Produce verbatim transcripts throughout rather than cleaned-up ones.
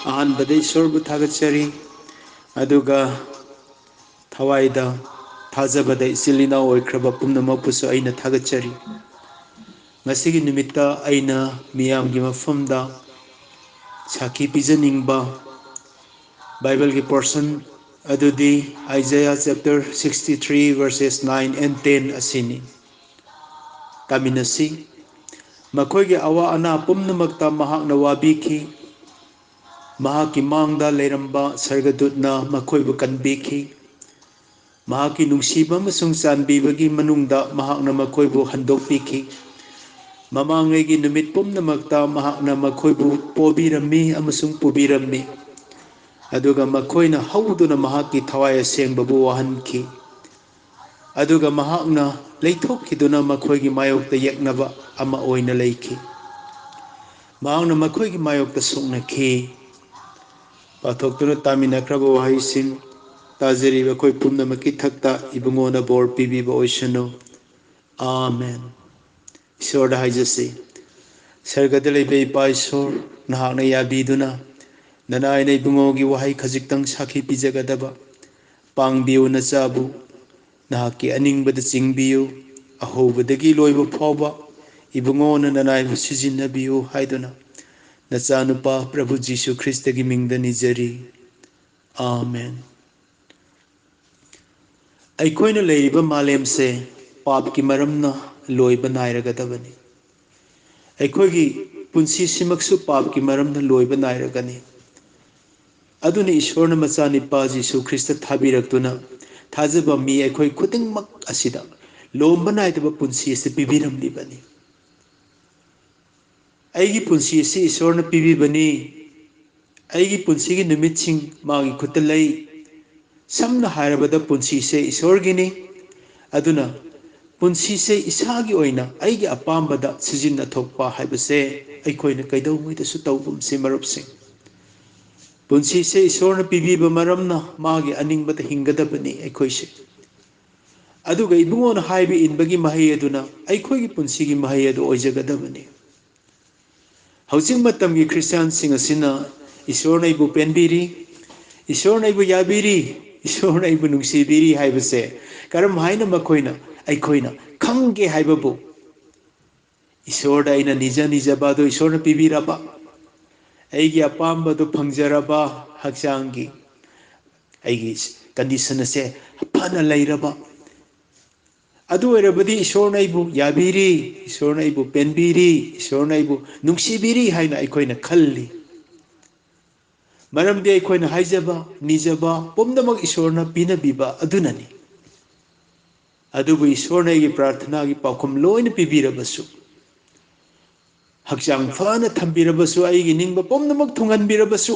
ꯑꯍꯥꯟꯕꯗ ꯏꯁꯣꯔꯕꯨ ꯊꯥꯒꯠꯆꯔꯤ, ꯑꯗꯨꯒ ꯊꯋꯥꯏꯗ ꯊꯥꯖꯕꯗ ꯏꯆꯤꯜ ꯏꯅꯥꯎ ꯑꯣꯏꯈ꯭ꯔꯕ ꯄꯨꯝꯅꯃꯛꯄꯨꯁꯨ ꯑꯩꯅ ꯊꯥꯒꯠꯆꯔꯤ꯫ ꯉꯁꯤꯒꯤ ꯅꯨꯃꯤꯠꯇ ꯑꯩꯅ ꯃꯤꯌꯥꯝꯒꯤ ꯃꯐꯝꯗ ꯁꯥꯈꯤ ꯄꯤꯖꯅꯤꯡꯕ ꯕꯥꯏꯕꯜꯒꯤ ꯄꯣꯔꯁꯟ ꯑꯗꯨꯗꯤ Isaiah chapter sixty three verses nine and ten ꯑꯁꯤꯅꯤ꯫ ꯇꯥꯃꯤꯟꯅꯁꯤ꯫ ꯃꯈꯣꯏꯒꯤ ꯑꯋꯥ ꯑꯅꯥ ꯄꯨꯝꯅꯃꯛꯇ ꯃꯍꯥꯛꯅ ꯋꯥꯕꯤꯈꯤ꯫ ꯃꯍꯥꯛꯀꯤ ꯃꯥꯡꯗ ꯂꯩꯔꯝꯕ ꯁꯔꯒꯗꯨꯠꯅ ꯃꯈꯣꯏꯕꯨ ꯀꯟꯕꯤꯈꯤ꯫ ꯃꯍꯥꯛꯀꯤ ꯅꯨꯡꯁꯤꯕ ꯑꯃꯁꯨꯡ ꯆꯥꯟꯕꯤꯕꯒꯤ ꯃꯅꯨꯡꯗ ꯃꯍꯥꯛꯅ ꯃꯈꯣꯏꯕꯨ ꯍꯟꯗꯣꯛꯄꯤꯈꯤ꯫ ꯃꯃꯥꯡꯉꯩꯒꯤ ꯅꯨꯃꯤꯠ ꯄꯨꯝꯅꯃꯛꯇ ꯃꯍꯥꯛꯅ ꯃꯈꯣꯏꯕꯨ ꯄꯣꯕꯤꯔꯝꯃꯤ ꯑꯃꯁꯨꯡ ꯄꯨꯕꯤꯔꯝꯃꯤ꯫ ꯑꯗꯨꯒ ꯃꯈꯣꯏꯅ ꯍꯧꯗꯨꯅ ꯃꯍꯥꯛꯀꯤ ꯊꯋꯥꯏ ꯑꯁꯦꯡꯕꯕꯨ ꯋꯥꯍꯟꯈꯤ꯫ ꯑꯗꯨꯒ ꯃꯍꯥꯛꯅ ꯂꯩꯊꯣꯛꯈꯤꯗꯨꯅ ꯃꯈꯣꯏꯒꯤ ꯃꯥꯌꯣꯛꯇ ꯌꯦꯛꯅꯕ ꯑꯃ ꯑꯣꯏꯅ ꯂꯩꯈꯤ꯫ ꯃꯍꯥꯛꯅ ꯃꯈꯣꯏꯒꯤ ꯃꯥꯌꯣꯛꯇ ꯁꯣꯛꯅꯈꯤ꯫ ꯄꯥꯊꯣꯛꯇꯨꯅ ꯇꯥꯃꯤꯟꯅꯈ꯭ꯔꯕ ꯋꯥꯍꯩꯁꯤꯡ ꯇꯥꯖꯔꯤꯕ ꯑꯩꯈꯣꯏ ꯄꯨꯝꯅꯃꯛꯀꯤ ꯊꯛꯇ ꯏꯕꯨꯡꯉꯣꯅ ꯕꯣꯔ ꯄꯤꯕꯤꯕ ꯑꯣꯏꯁꯅꯨ꯫ ꯑꯥꯃꯦꯟ꯫ ꯏꯁꯣꯔꯗ ꯍꯥꯏꯖꯁꯤ, ꯁꯔꯒꯗ ꯂꯩꯕ ꯏꯄꯥ ꯏꯁꯣꯔ, ꯅꯍꯥꯛꯅ ꯌꯥꯕꯤꯗꯨꯅ ꯅꯅꯥꯏꯅ ꯏꯕꯨꯡꯉꯣꯒꯤ ꯋꯥꯍꯩ ꯈꯖꯤꯛꯇꯪ ꯁꯥꯈꯤ ꯄꯤꯖꯒꯗꯕ ꯄꯥꯡꯕꯤꯌꯨ꯫ ꯅꯆꯥꯕꯨ ꯅꯍꯥꯛꯀꯤ ꯑꯅꯤꯡꯕꯗ ꯆꯤꯡꯕꯤꯌꯨ꯫ ꯑꯍꯧꯕꯗꯒꯤ ꯂꯣꯏꯕ ꯐꯥꯎꯕ ꯏꯕꯨꯡꯉꯣꯅ ꯅꯅꯥꯏꯕꯨ ꯁꯤꯖꯤꯟꯅꯕꯤꯌꯨ ꯍꯥꯏꯗꯨꯅ ꯅꯆꯥꯅꯨꯄꯥ ꯄ꯭ꯔꯚꯨ ꯖꯤꯁꯨ ꯈ꯭ꯔꯤꯁꯇꯒꯤ ꯃꯤꯡꯗ ꯅꯤꯖꯔꯤ꯫ ꯑꯥꯃꯦꯟ꯫ ꯑꯩꯈꯣꯏꯅ ꯂꯩꯔꯤꯕ ꯃꯥꯂꯦꯝꯁꯦ ꯄꯥꯞꯀꯤ ꯃꯔꯝꯅ ꯂꯣꯏꯕ ꯅꯥꯏꯔꯒꯗꯕꯅꯤ꯫ ꯑꯩꯈꯣꯏꯒꯤ ꯄꯨꯟꯁꯤꯁꯤꯃꯛꯁꯨ ꯄꯥꯞꯀꯤ ꯃꯔꯝꯅ ꯂꯣꯏꯕ ꯅꯥꯏꯔꯒꯅꯤ꯫ ꯑꯗꯨꯅ ꯏꯁꯣꯔꯅ ꯃꯆꯥꯅꯤꯄꯥ ꯖꯤꯁꯨ ꯈ꯭ꯔꯤꯁꯇ ꯊꯥꯕꯤꯔꯛꯇꯨꯅ ꯊꯥꯖꯕ ꯃꯤ ꯑꯩꯈꯣꯏ ꯈꯨꯗꯤꯡꯃꯛ ꯑꯁꯤꯗ ꯂꯣꯝꯕ ꯅꯥꯏꯗꯕ ꯄꯨꯟꯁꯤ ꯑꯁꯤ ꯄꯤꯕꯤꯔꯝꯂꯤꯕꯅꯤ꯫ ꯑꯩꯒꯤ ꯄꯨꯟꯁꯤ ꯑꯁꯤ ꯏꯁꯣꯔꯅ ꯄꯤꯕꯤꯕꯅꯤ꯫ ꯑꯩꯒꯤ ꯄꯨꯟꯁꯤꯒꯤ ꯅꯨꯃꯤꯠꯁꯤꯡ ꯃꯥꯒꯤ ꯈꯨꯠꯇ ꯂꯩ꯫ ꯁꯝꯅ ꯍꯥꯏꯔꯕꯗ ꯄꯨꯟꯁꯤꯁꯦ ꯏꯁꯣꯔꯒꯤꯅꯤ꯫ ꯑꯗꯨꯅ ꯄꯨꯟꯁꯤꯁꯦ ꯏꯁꯥꯒꯤ ꯑꯣꯏꯅ ꯑꯩꯒꯤ ꯑꯄꯥꯝꯕꯗ ꯁꯤꯖꯤꯟꯅꯊꯣꯛꯄ ꯍꯥꯏꯕꯁꯦ ꯑꯩꯈꯣꯏꯅ ꯀꯩꯗꯧꯉꯩꯗꯁꯨ ꯇꯧꯒꯨꯝꯁꯤ ꯃꯔꯨꯞꯁꯤꯡ꯫ ꯄꯨꯟꯁꯤꯁꯦ ꯏꯁꯣꯔꯅ ꯄꯤꯕꯤꯕ ꯃꯔꯝꯅ ꯃꯥꯒꯤ ꯑꯅꯤꯡꯕꯗ ꯍꯤꯡꯒꯗꯕꯅꯤ ꯑꯩꯈꯣꯏꯁꯦ꯫ ꯑꯗꯨꯒ ꯏꯕꯨꯡꯉꯣꯅ ꯍꯥꯏꯕ ꯏꯟꯕꯒꯤ ꯃꯍꯩ ꯑꯗꯨꯅ ꯑꯩꯈꯣꯏꯒꯤ ꯄꯨꯟꯁꯤꯒꯤ ꯃꯍꯩ ꯑꯗꯨ ꯑꯣꯏꯖꯒꯗꯕꯅꯤ꯫ ꯍꯧꯖꯤꯛ ꯃꯇꯝꯒꯤ ꯈ꯭ꯔꯤꯁꯇꯤꯌꯥꯟꯁꯤꯡ ꯑꯁꯤꯅ ꯏꯁꯣꯔꯅ ꯑꯩꯕꯨ ꯄꯦꯟꯕꯤꯔꯤ, ꯏꯁꯣꯔꯅ ꯑꯩꯕꯨ ꯌꯥꯕꯤꯔꯤ, ꯏꯁꯣꯔꯅ ꯑꯩꯕꯨ ꯅꯨꯡꯁꯤꯕꯤꯔꯤ ꯍꯥꯏꯕꯁꯦ ꯀꯔꯝ ꯍꯥꯏꯅ ꯃꯈꯣꯏꯅ, ꯑꯩꯈꯣꯏꯅ ꯈꯪꯒꯦ ꯍꯥꯏꯕꯕꯨ, ꯏꯁꯣꯔꯗ ꯑꯩꯅ ꯅꯤꯖ ꯅꯤꯖꯕ ꯑꯗꯨ ꯏꯁꯣꯔꯅ ꯄꯤꯕꯤꯔꯕ, ꯑꯩꯒꯤ ꯑꯄꯥꯝꯕꯗꯨ ꯐꯪꯖꯔꯕ, ꯍꯛꯆꯥꯡꯒꯤ ꯑꯩꯒꯤ ꯀꯟꯗꯤꯁꯟ ꯑꯁꯦ ꯐꯅ ꯂꯩꯔꯕ, ꯑꯗꯨ ꯑꯣꯏꯔꯕꯗꯤ ꯏꯁꯣꯔꯅ ꯑꯩꯕꯨ ꯌꯥꯕꯤꯔꯤ, ꯏꯁꯣꯔꯅ ꯑꯩꯕꯨ ꯄꯦꯟꯕꯤꯔꯤ, ꯏꯁꯣꯔꯅ ꯑꯩꯕꯨ ꯅꯨꯡꯁꯤꯕꯤꯔꯤ ꯍꯥꯏꯅ ꯑꯩꯈꯣꯏꯅ ꯈꯜꯂꯤ꯫ ꯃꯔꯝꯗꯤ ꯑꯩꯈꯣꯏꯅ ꯍꯥꯏꯖꯕ, ꯅꯤꯖꯕ ꯄꯨꯝꯅꯃꯛ ꯏꯁꯣꯔꯅ ꯄꯤꯅꯕꯤꯕ ꯑꯗꯨꯅꯅꯤ꯫ ꯑꯗꯨꯕꯨ ꯏꯁꯣꯔꯅ ꯑꯩꯒꯤ ꯄ꯭ꯔꯥꯔꯊꯅꯥꯒꯤ ꯄꯥꯎꯈꯨꯝ ꯂꯣꯏꯅ ꯄꯤꯕꯤꯔꯕꯁꯨ, ꯍꯛꯆꯥꯡ ꯐꯅ ꯊꯝꯕꯤꯔꯕꯁꯨ, ꯑꯩꯒꯤ ꯅꯤꯡꯕ ꯄꯨꯝꯅꯃꯛ ꯊꯨꯡꯍꯟꯕꯤꯔꯕꯁꯨ,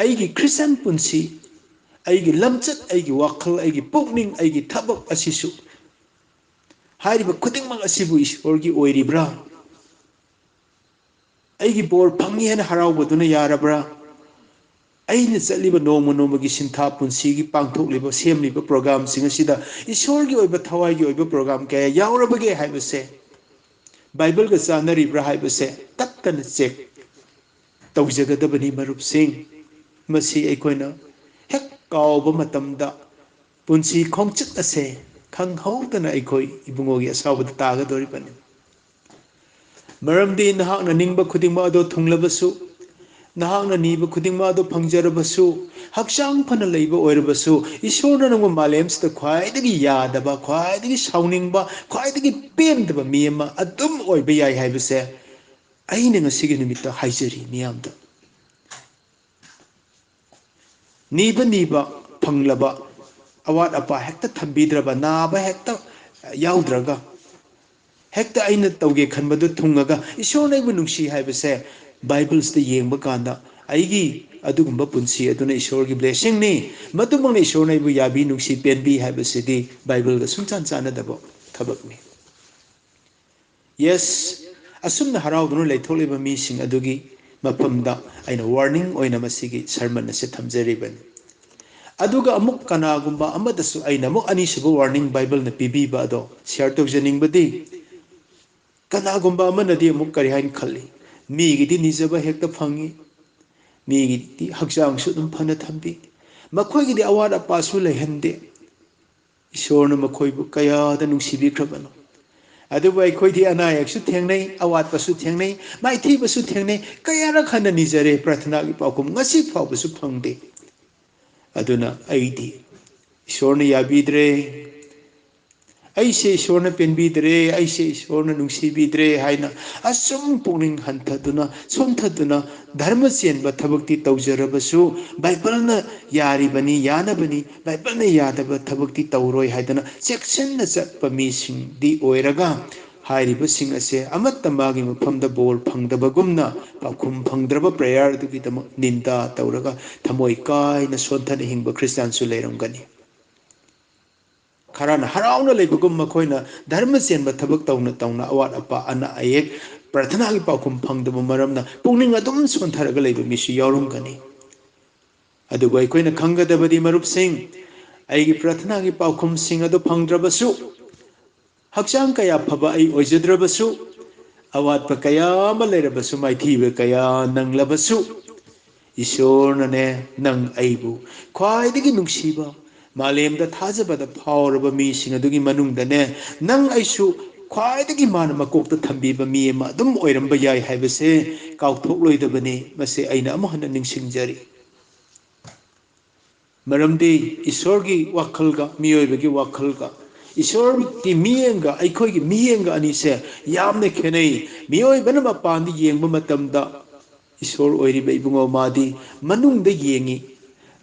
ꯑꯩꯒꯤ ꯈ꯭ꯔꯤꯁꯇꯤꯌꯥꯟ ꯄꯨꯟꯁꯤ, ꯑꯩꯒꯤ ꯂꯝꯆꯠ, ꯑꯩꯒꯤ ꯋꯥꯈꯜ, ꯑꯩꯒꯤ ꯄꯨꯛꯅꯤꯡ, ꯑꯩꯒꯤ ꯊꯕꯛ ꯑꯁꯤꯁꯨ, ꯍꯥꯏꯔꯤꯕ ꯈꯨꯗꯤꯡꯃꯛ ꯑꯁꯤꯕꯨ ꯏꯁꯣꯔꯒꯤ ꯑꯣꯏꯔꯤꯕ꯭ꯔꯥ? ꯑꯩꯒꯤ ꯕꯣꯔ ꯐꯪꯉꯤ ꯍꯥꯏꯅ ꯍꯔꯥꯎꯕꯗꯨꯅ ꯌꯥꯔꯕ꯭ꯔꯥ? ꯑꯩꯅ ꯆꯠꯂꯤꯕ ꯅꯣꯡꯃ ꯅꯣꯡꯃꯒꯤ ꯁꯤꯟꯊꯥ ꯄꯨꯟꯁꯤꯒꯤ ꯄꯥꯡꯊꯣꯛꯂꯤꯕ, ꯁꯦꯝꯂꯤꯕ ꯄ꯭ꯔꯣꯒ꯭ꯔꯥꯝꯁꯤꯡ ꯑꯁꯤꯗ ꯏꯁꯣꯔꯒꯤ ꯑꯣꯏꯕ, ꯊꯋꯥꯏꯒꯤ ꯑꯣꯏꯕ ꯄ꯭ꯔꯣꯒ꯭ꯔꯥꯝ ꯀꯌꯥ ꯌꯥꯎꯔꯕꯒꯦ ꯍꯥꯏꯕꯁꯦ, ꯕꯥꯏꯕꯜꯒ ꯆꯥꯟꯅꯔꯤꯕ꯭ꯔꯥ ꯍꯥꯏꯕꯁꯦ ꯇꯠꯇꯅ ꯆꯦꯛ ꯇꯧꯖꯒꯗꯕꯅꯤ, ꯃꯔꯨꯞꯁꯤꯡ꯫ ꯃꯁꯤ ꯑꯩꯈꯣꯏꯅ ꯍꯦꯛ ꯀꯥꯎꯕ ꯃꯇꯝꯗ ꯄꯨꯟꯁꯤ ꯈꯣꯡꯆꯠ ꯑꯁꯦ ꯈꯪꯍꯧꯗꯅ ꯑꯩꯈꯣꯏ ꯏꯕꯨꯡꯉꯣꯒꯤ ꯑꯁꯥꯎꯕꯗ ꯇꯥꯒꯗꯧꯔꯤꯕꯅꯤ꯫ ꯃꯔꯝꯗꯤ ꯅꯍꯥꯛꯅ ꯅꯤꯡꯕ ꯈꯨꯗꯤꯡꯃꯛ ꯑꯗꯨ ꯊꯨꯡꯂꯕꯁꯨ, ꯅꯍꯥꯛꯅ ꯅꯤꯕ ꯈꯨꯗꯤꯡꯃꯛ ꯑꯗꯨ ꯐꯪꯖꯔꯕꯁꯨ, ꯍꯛꯆꯥꯡ ꯐꯅ ꯂꯩꯕ ꯑꯣꯏꯔꯕꯁꯨ, ꯏꯁꯣꯔꯅ ꯅꯪꯕꯨ ꯃꯥꯂꯦꯝꯁꯤꯗ ꯈ꯭ꯋꯥꯏꯗꯒꯤ ꯌꯥꯗꯕ, ꯈ꯭ꯋꯥꯏꯗꯒꯤ ꯁꯥꯎꯅꯤꯡꯕ, ꯈ꯭ꯋꯥꯏꯗꯒꯤ ꯄꯦꯟꯗꯕ ꯃꯤ ꯑꯃ ꯑꯗꯨꯝ ꯑꯣꯏꯕ ꯌꯥꯏ ꯍꯥꯏꯕꯁꯦ ꯑꯩꯅ ꯉꯁꯤꯒꯤ ꯅꯨꯃꯤꯠꯇ ꯍꯥꯏꯖꯔꯤ ꯃꯤꯌꯥꯝꯗ꯫ ꯅꯤꯕ ꯅꯤꯕ ꯐꯪꯂꯕ, ꯑꯋꯥꯠ ꯑꯄꯥ ꯍꯦꯛꯇ ꯊꯝꯕꯤꯗ꯭ꯔꯕ, ꯅꯥꯕ ꯍꯦꯛꯇ ꯌꯥꯎꯗ꯭ꯔꯒ, ꯍꯦꯛꯇ ꯑꯩꯅ ꯇꯧꯒꯦ ꯈꯟꯕꯗꯨ ꯊꯨꯡꯉꯒ ꯏꯁꯣꯔꯅ ꯑꯩꯕꯨ ꯅꯨꯡꯁꯤ ꯍꯥꯏꯕꯁꯦ ꯕꯥꯏꯕꯜꯁꯤꯗ ꯌꯦꯡꯕ ꯀꯥꯟꯗ ꯑꯩꯒꯤ ꯑꯗꯨꯒꯨꯝꯕ ꯄꯨꯟꯁꯤ ꯑꯗꯨꯅ ꯏꯁꯣꯔꯒꯤ ꯕ꯭ꯂꯦꯁꯤꯡꯅꯤ꯫ ꯃꯗꯨꯃꯛꯅ ꯏꯁꯣꯔꯅ ꯑꯩꯕꯨ ꯌꯥꯕꯤ, ꯅꯨꯡꯁꯤ, ꯄꯦꯟꯕꯤ ꯍꯥꯏꯕꯁꯤꯗꯤ ꯕꯥꯏꯕꯜꯒ ꯁꯨꯡꯆꯥꯟ ꯆꯥꯟꯅꯗꯕ ꯊꯕꯛꯅꯤ꯫ ꯌꯦꯁ, ꯑꯁꯨꯝꯅ ꯍꯔꯥꯎꯗꯨꯅ ꯂꯩꯊꯣꯛꯂꯤꯕ ꯃꯤꯁꯤꯡ ꯑꯗꯨꯒꯤ ꯃꯐꯝꯗ ꯑꯩꯅ ꯋꯥꯔꯅꯤꯡ ꯑꯣꯏꯅ ꯃꯁꯤꯒꯤ ꯁꯔꯃꯟ ꯑꯁꯤ ꯊꯝꯖꯔꯤꯕꯅꯤ꯫ ꯑꯗꯨꯒ ꯑꯃꯨꯛ ꯀꯅꯥꯒꯨꯝꯕ ꯑꯃꯗꯁꯨ ꯑꯩꯅ ꯑꯃꯨꯛ ꯑꯅꯤꯁꯨꯕ ꯋꯥꯔꯅꯤꯡ ꯕꯥꯏꯕꯜꯅ ꯄꯤꯕꯤꯕ ꯑꯗꯣ ꯁꯤꯌꯥꯔ ꯇꯧꯖꯅꯤꯡꯕꯗꯤ, ꯀꯅꯥꯒꯨꯝꯕ ꯑꯃꯅꯗꯤ ꯑꯃꯨꯛ ꯀꯔꯤ ꯍꯥꯏꯅ ꯈꯜꯂꯤ? ꯃꯤꯒꯤꯗꯤ ꯅꯤꯖꯕ ꯍꯦꯛꯇ ꯐꯪꯉꯤ, ꯃꯤꯒꯤꯗꯤ ꯍꯛꯆꯥꯡꯁꯨ ꯑꯗꯨꯝ ꯐꯅ ꯊꯝꯕꯤ, ꯃꯈꯣꯏꯒꯤꯗꯤ ꯑꯋꯥꯠ ꯑꯄꯥꯁꯨ ꯂꯩꯍꯟꯗꯦ꯫ ꯏꯁꯣꯔꯅ ꯃꯈꯣꯏꯕꯨ ꯀꯌꯥꯗ ꯅꯨꯡꯁꯤꯕꯤꯈ꯭ꯔꯕꯅꯣ꯫ ꯑꯗꯨꯕꯨ ꯑꯩꯈꯣꯏꯗꯤ ꯑꯅꯥ ꯑꯌꯦꯛꯁꯨ ꯊꯦꯡꯅꯩ, ꯑꯋꯥꯠꯄꯁꯨ ꯊꯦꯡꯅꯩ, ꯃꯥꯏꯊꯤꯕꯁꯨ ꯊꯦꯡꯅꯩ, ꯀꯌꯥꯔꯛ ꯍꯟꯅ ꯅꯤꯖꯔꯦ, ꯄ꯭ꯔꯥꯔꯊꯅꯥꯒꯤ ꯄꯥꯎꯈꯨꯝ ꯉꯁꯤ ꯐꯥꯎꯕꯁꯨ ꯐꯪꯗꯦ꯫ ꯑꯗꯨꯅ ꯑꯩꯗꯤ ꯏꯁꯣꯔꯅ ꯌꯥꯕꯤꯗ꯭ꯔꯦ, ꯑꯩꯁꯦ ꯏꯁꯣꯔꯅ ꯄꯦꯟꯕꯤꯗ꯭ꯔꯦ, ꯑꯩꯁꯦ ꯏꯁꯣꯔꯅ ꯅꯨꯡꯁꯤꯕꯤꯗ꯭ꯔꯦ ꯍꯥꯏꯅ ꯑꯁꯨꯝ ꯄꯨꯛꯅꯤꯡ ꯍꯟꯊꯗꯨꯅ, ꯁꯣꯟꯊꯗꯨꯅ, ꯙꯔꯃ ꯆꯦꯟꯕ ꯊꯕꯛꯇꯤ ꯇꯧꯖꯔꯕꯁꯨ, ꯕꯥꯏꯕꯜꯅ ꯌꯥꯔꯤꯕꯅꯤ, ꯌꯥꯅꯕꯅꯤ, ꯕꯥꯏꯕꯜꯅ ꯌꯥꯗꯕ ꯊꯕꯛꯇꯤ ꯇꯧꯔꯣꯏ ꯍꯥꯏꯗꯅ ꯆꯦꯛꯁꯤꯟꯅ ꯆꯠꯄ ꯃꯤꯁꯤꯡꯗꯤ ꯑꯣꯏꯔꯒ, ꯍꯥꯏꯔꯤꯕꯁꯤꯡ ꯑꯁꯦ ꯑꯃꯠꯇ ꯃꯥꯒꯤ ꯃꯐꯝꯗ ꯕꯣꯔ ꯐꯪꯗꯕꯒꯨꯝꯅ, ꯄꯥꯎꯈꯨꯝ ꯐꯪꯗ꯭ꯔꯕ ꯄ꯭ꯔꯦꯌꯔꯗꯨꯒꯤꯗꯃꯛ ꯅꯤꯟꯗꯥ ꯇꯧꯔꯒ ꯊꯃꯣꯏ ꯀꯥꯏꯅ ꯁꯣꯟꯊꯅ ꯍꯤꯡꯕ ꯈ꯭ꯔꯤꯁꯇꯥꯟꯁꯨ ꯂꯩꯔꯝꯒꯅꯤ꯫ ꯈꯔꯅ ꯍꯔꯥꯎꯅ ꯂꯩꯕꯒꯨꯝ ꯃꯈꯣꯏꯅ ꯙꯔꯃ ꯆꯦꯟꯕ ꯊꯕꯛ ꯇꯧꯅ ꯇꯧꯅ ꯑꯋꯥꯠ ꯑꯄꯥ, ꯑꯅꯥ ꯑꯌꯦꯛ, ꯄ꯭ꯔꯥꯔꯊꯅꯥꯒꯤ ꯄꯥꯎꯈꯨꯝ ꯐꯪꯗꯕ ꯃꯔꯝꯅ ꯄꯨꯛꯅꯤꯡ ꯑꯗꯨꯝ ꯁꯣꯟꯊꯔꯒ ꯂꯩꯕ ꯃꯤꯁꯨ ꯌꯥꯎꯔꯝꯒꯅꯤ꯫ ꯑꯗꯨꯕꯨ ꯑꯩꯈꯣꯏꯅ ꯈꯪꯒꯗꯕꯗꯤ, ꯃꯔꯨꯞꯁꯤꯡ, ꯑꯩꯒꯤ ꯄ꯭ꯔꯥꯔꯊꯅꯥꯒꯤ ꯄꯥꯎꯈꯨꯝꯁꯤꯡ ꯑꯗꯨ ꯐꯪꯗ꯭ꯔꯕꯁꯨ, ꯍꯛꯆꯥꯡ ꯀꯌꯥ ꯐꯕ ꯑꯩ ꯑꯣꯏꯖꯗ꯭ꯔꯕꯁꯨ, ꯑꯋꯥꯠꯄ ꯀꯌꯥ ꯑꯃ ꯂꯩꯔꯕꯁꯨ, ꯃꯥꯏꯊꯤꯕ ꯀꯌꯥ ꯅꯪꯂꯕꯁꯨ, ꯏꯁꯣꯔꯅꯅꯦ, ꯅꯪ ꯑꯩꯕꯨ ꯈ꯭ꯋꯥꯏꯗꯒꯤ ꯅꯨꯡꯁꯤꯕ, ꯃꯥꯂꯦꯝꯗ ꯊꯥꯖꯕꯗ ꯐꯥꯎꯔꯕ ꯃꯤꯁꯤꯡ ꯑꯗꯨꯒꯤ ꯃꯅꯨꯡꯗꯅꯦ, ꯅꯪ ꯑꯩꯁꯨ ꯈ꯭ꯋꯥꯏꯗꯒꯤ ꯃꯥꯅ ꯃꯀꯣꯛꯇ ꯊꯝꯕꯤꯕ ꯃꯤ ꯑꯃ ꯑꯗꯨꯝ ꯑꯣꯏꯔꯝꯕ ꯌꯥꯏ ꯍꯥꯏꯕꯁꯦ ꯀꯥꯎꯊꯣꯛꯂꯣꯏꯗꯕꯅꯤ꯫ ꯃꯁꯤ ꯑꯩꯅ ꯑꯃꯨꯛ ꯍꯟꯅ ꯅꯤꯡꯁꯤꯡꯖꯔꯤ꯫ ꯃꯔꯝꯗꯤ ꯏꯁꯣꯔꯒꯤ ꯋꯥꯈꯜꯒ ꯃꯤꯑꯣꯏꯕꯒꯤ ꯋꯥꯈꯜꯒ, ꯏꯁꯣꯔꯒꯤ ꯃꯤꯠꯌꯦꯡꯒ ꯑꯩꯈꯣꯏꯒꯤ ꯃꯤꯠꯌꯦꯡꯒ ꯑꯅꯤꯁꯦ ꯌꯥꯝꯅ ꯈꯦꯠꯅꯩ꯫ ꯃꯤꯑꯣꯏꯕꯅ ꯃꯄꯥꯟꯗ ꯌꯦꯡꯕ ꯃꯇꯝꯗ ꯏꯁꯣꯔ ꯑꯣꯏꯔꯤꯕ ꯏꯕꯨꯡꯉꯣ ꯃꯥꯗꯤ ꯃꯅꯨꯡꯗ ꯌꯦꯡꯉꯤ꯫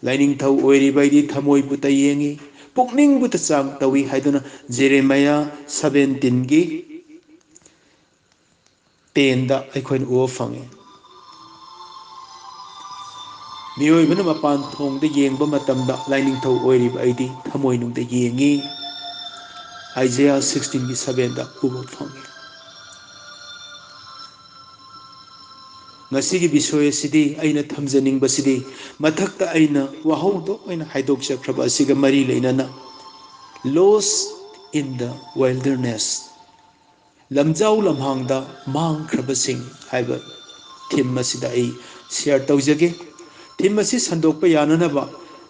ꯂꯥꯏꯅꯤꯡꯊꯧ ꯑꯣꯏꯔꯤꯕ ꯑꯩꯗꯤ ꯊꯃꯣꯏꯕꯨꯇ ꯌꯦꯡꯉꯤ, ꯄꯨꯛꯅꯤꯡꯕꯨꯇ ꯆꯥꯡ ꯇꯧꯏ ꯍꯥꯏꯗꯨꯅ ꯖꯦꯔꯦꯃꯌꯥ ꯁꯚꯦꯟꯇꯤꯟꯒꯤ ꯇꯦꯟꯗ ꯑꯩꯈꯣꯏꯅ ꯎꯕ ꯐꯪꯉꯤ꯫ ꯃꯤꯑꯣꯏꯕꯅ ꯃꯄꯥꯟ ꯊꯣꯡꯗ ꯌꯦꯡꯕ ꯃꯇꯝꯗ ꯂꯥꯏꯅꯤꯡꯊꯧ ꯑꯣꯏꯔꯤꯕ ꯑꯩꯗꯤ ꯊꯃꯣꯏꯅꯨꯡꯗ ꯌꯦꯡꯉꯤ꯫ ꯑꯥꯏꯖꯦꯌꯥ ꯁꯤꯛꯁꯇꯤꯟꯒꯤ ꯁꯚꯦꯟꯗ ꯎꯕ ꯐꯪꯉꯤ꯫ ꯉꯁꯤꯒꯤ ꯕꯤꯁꯣꯏ ꯑꯁꯤꯗꯤ ꯑꯩꯅ ꯊꯝꯖꯅꯤꯡꯕꯁꯤꯗꯤ ꯃꯊꯛꯇ ꯑꯩꯅ ꯋꯥꯍꯧꯗꯣꯛ ꯑꯣꯏꯅ ꯍꯥꯏꯗꯣꯛꯆꯈ꯭ꯔꯕ ꯑꯁꯤꯒ ꯃꯔꯤ ꯂꯩꯅꯅ, Lost in the Wilderness, ꯂꯝꯖꯥꯎ ꯂꯝꯍꯥꯡꯗ ꯃꯥꯡꯈ꯭ꯔꯕꯁꯤꯡ ꯍꯥꯏꯕ ꯊꯤꯝ ꯑꯁꯤꯗ ꯑꯩ ꯁꯤꯌꯔ ꯇꯧꯖꯒꯦ꯫ ꯊꯤꯝ ꯑꯁꯤ ꯁꯟꯗꯣꯛꯄ ꯌꯥꯅꯅꯕ,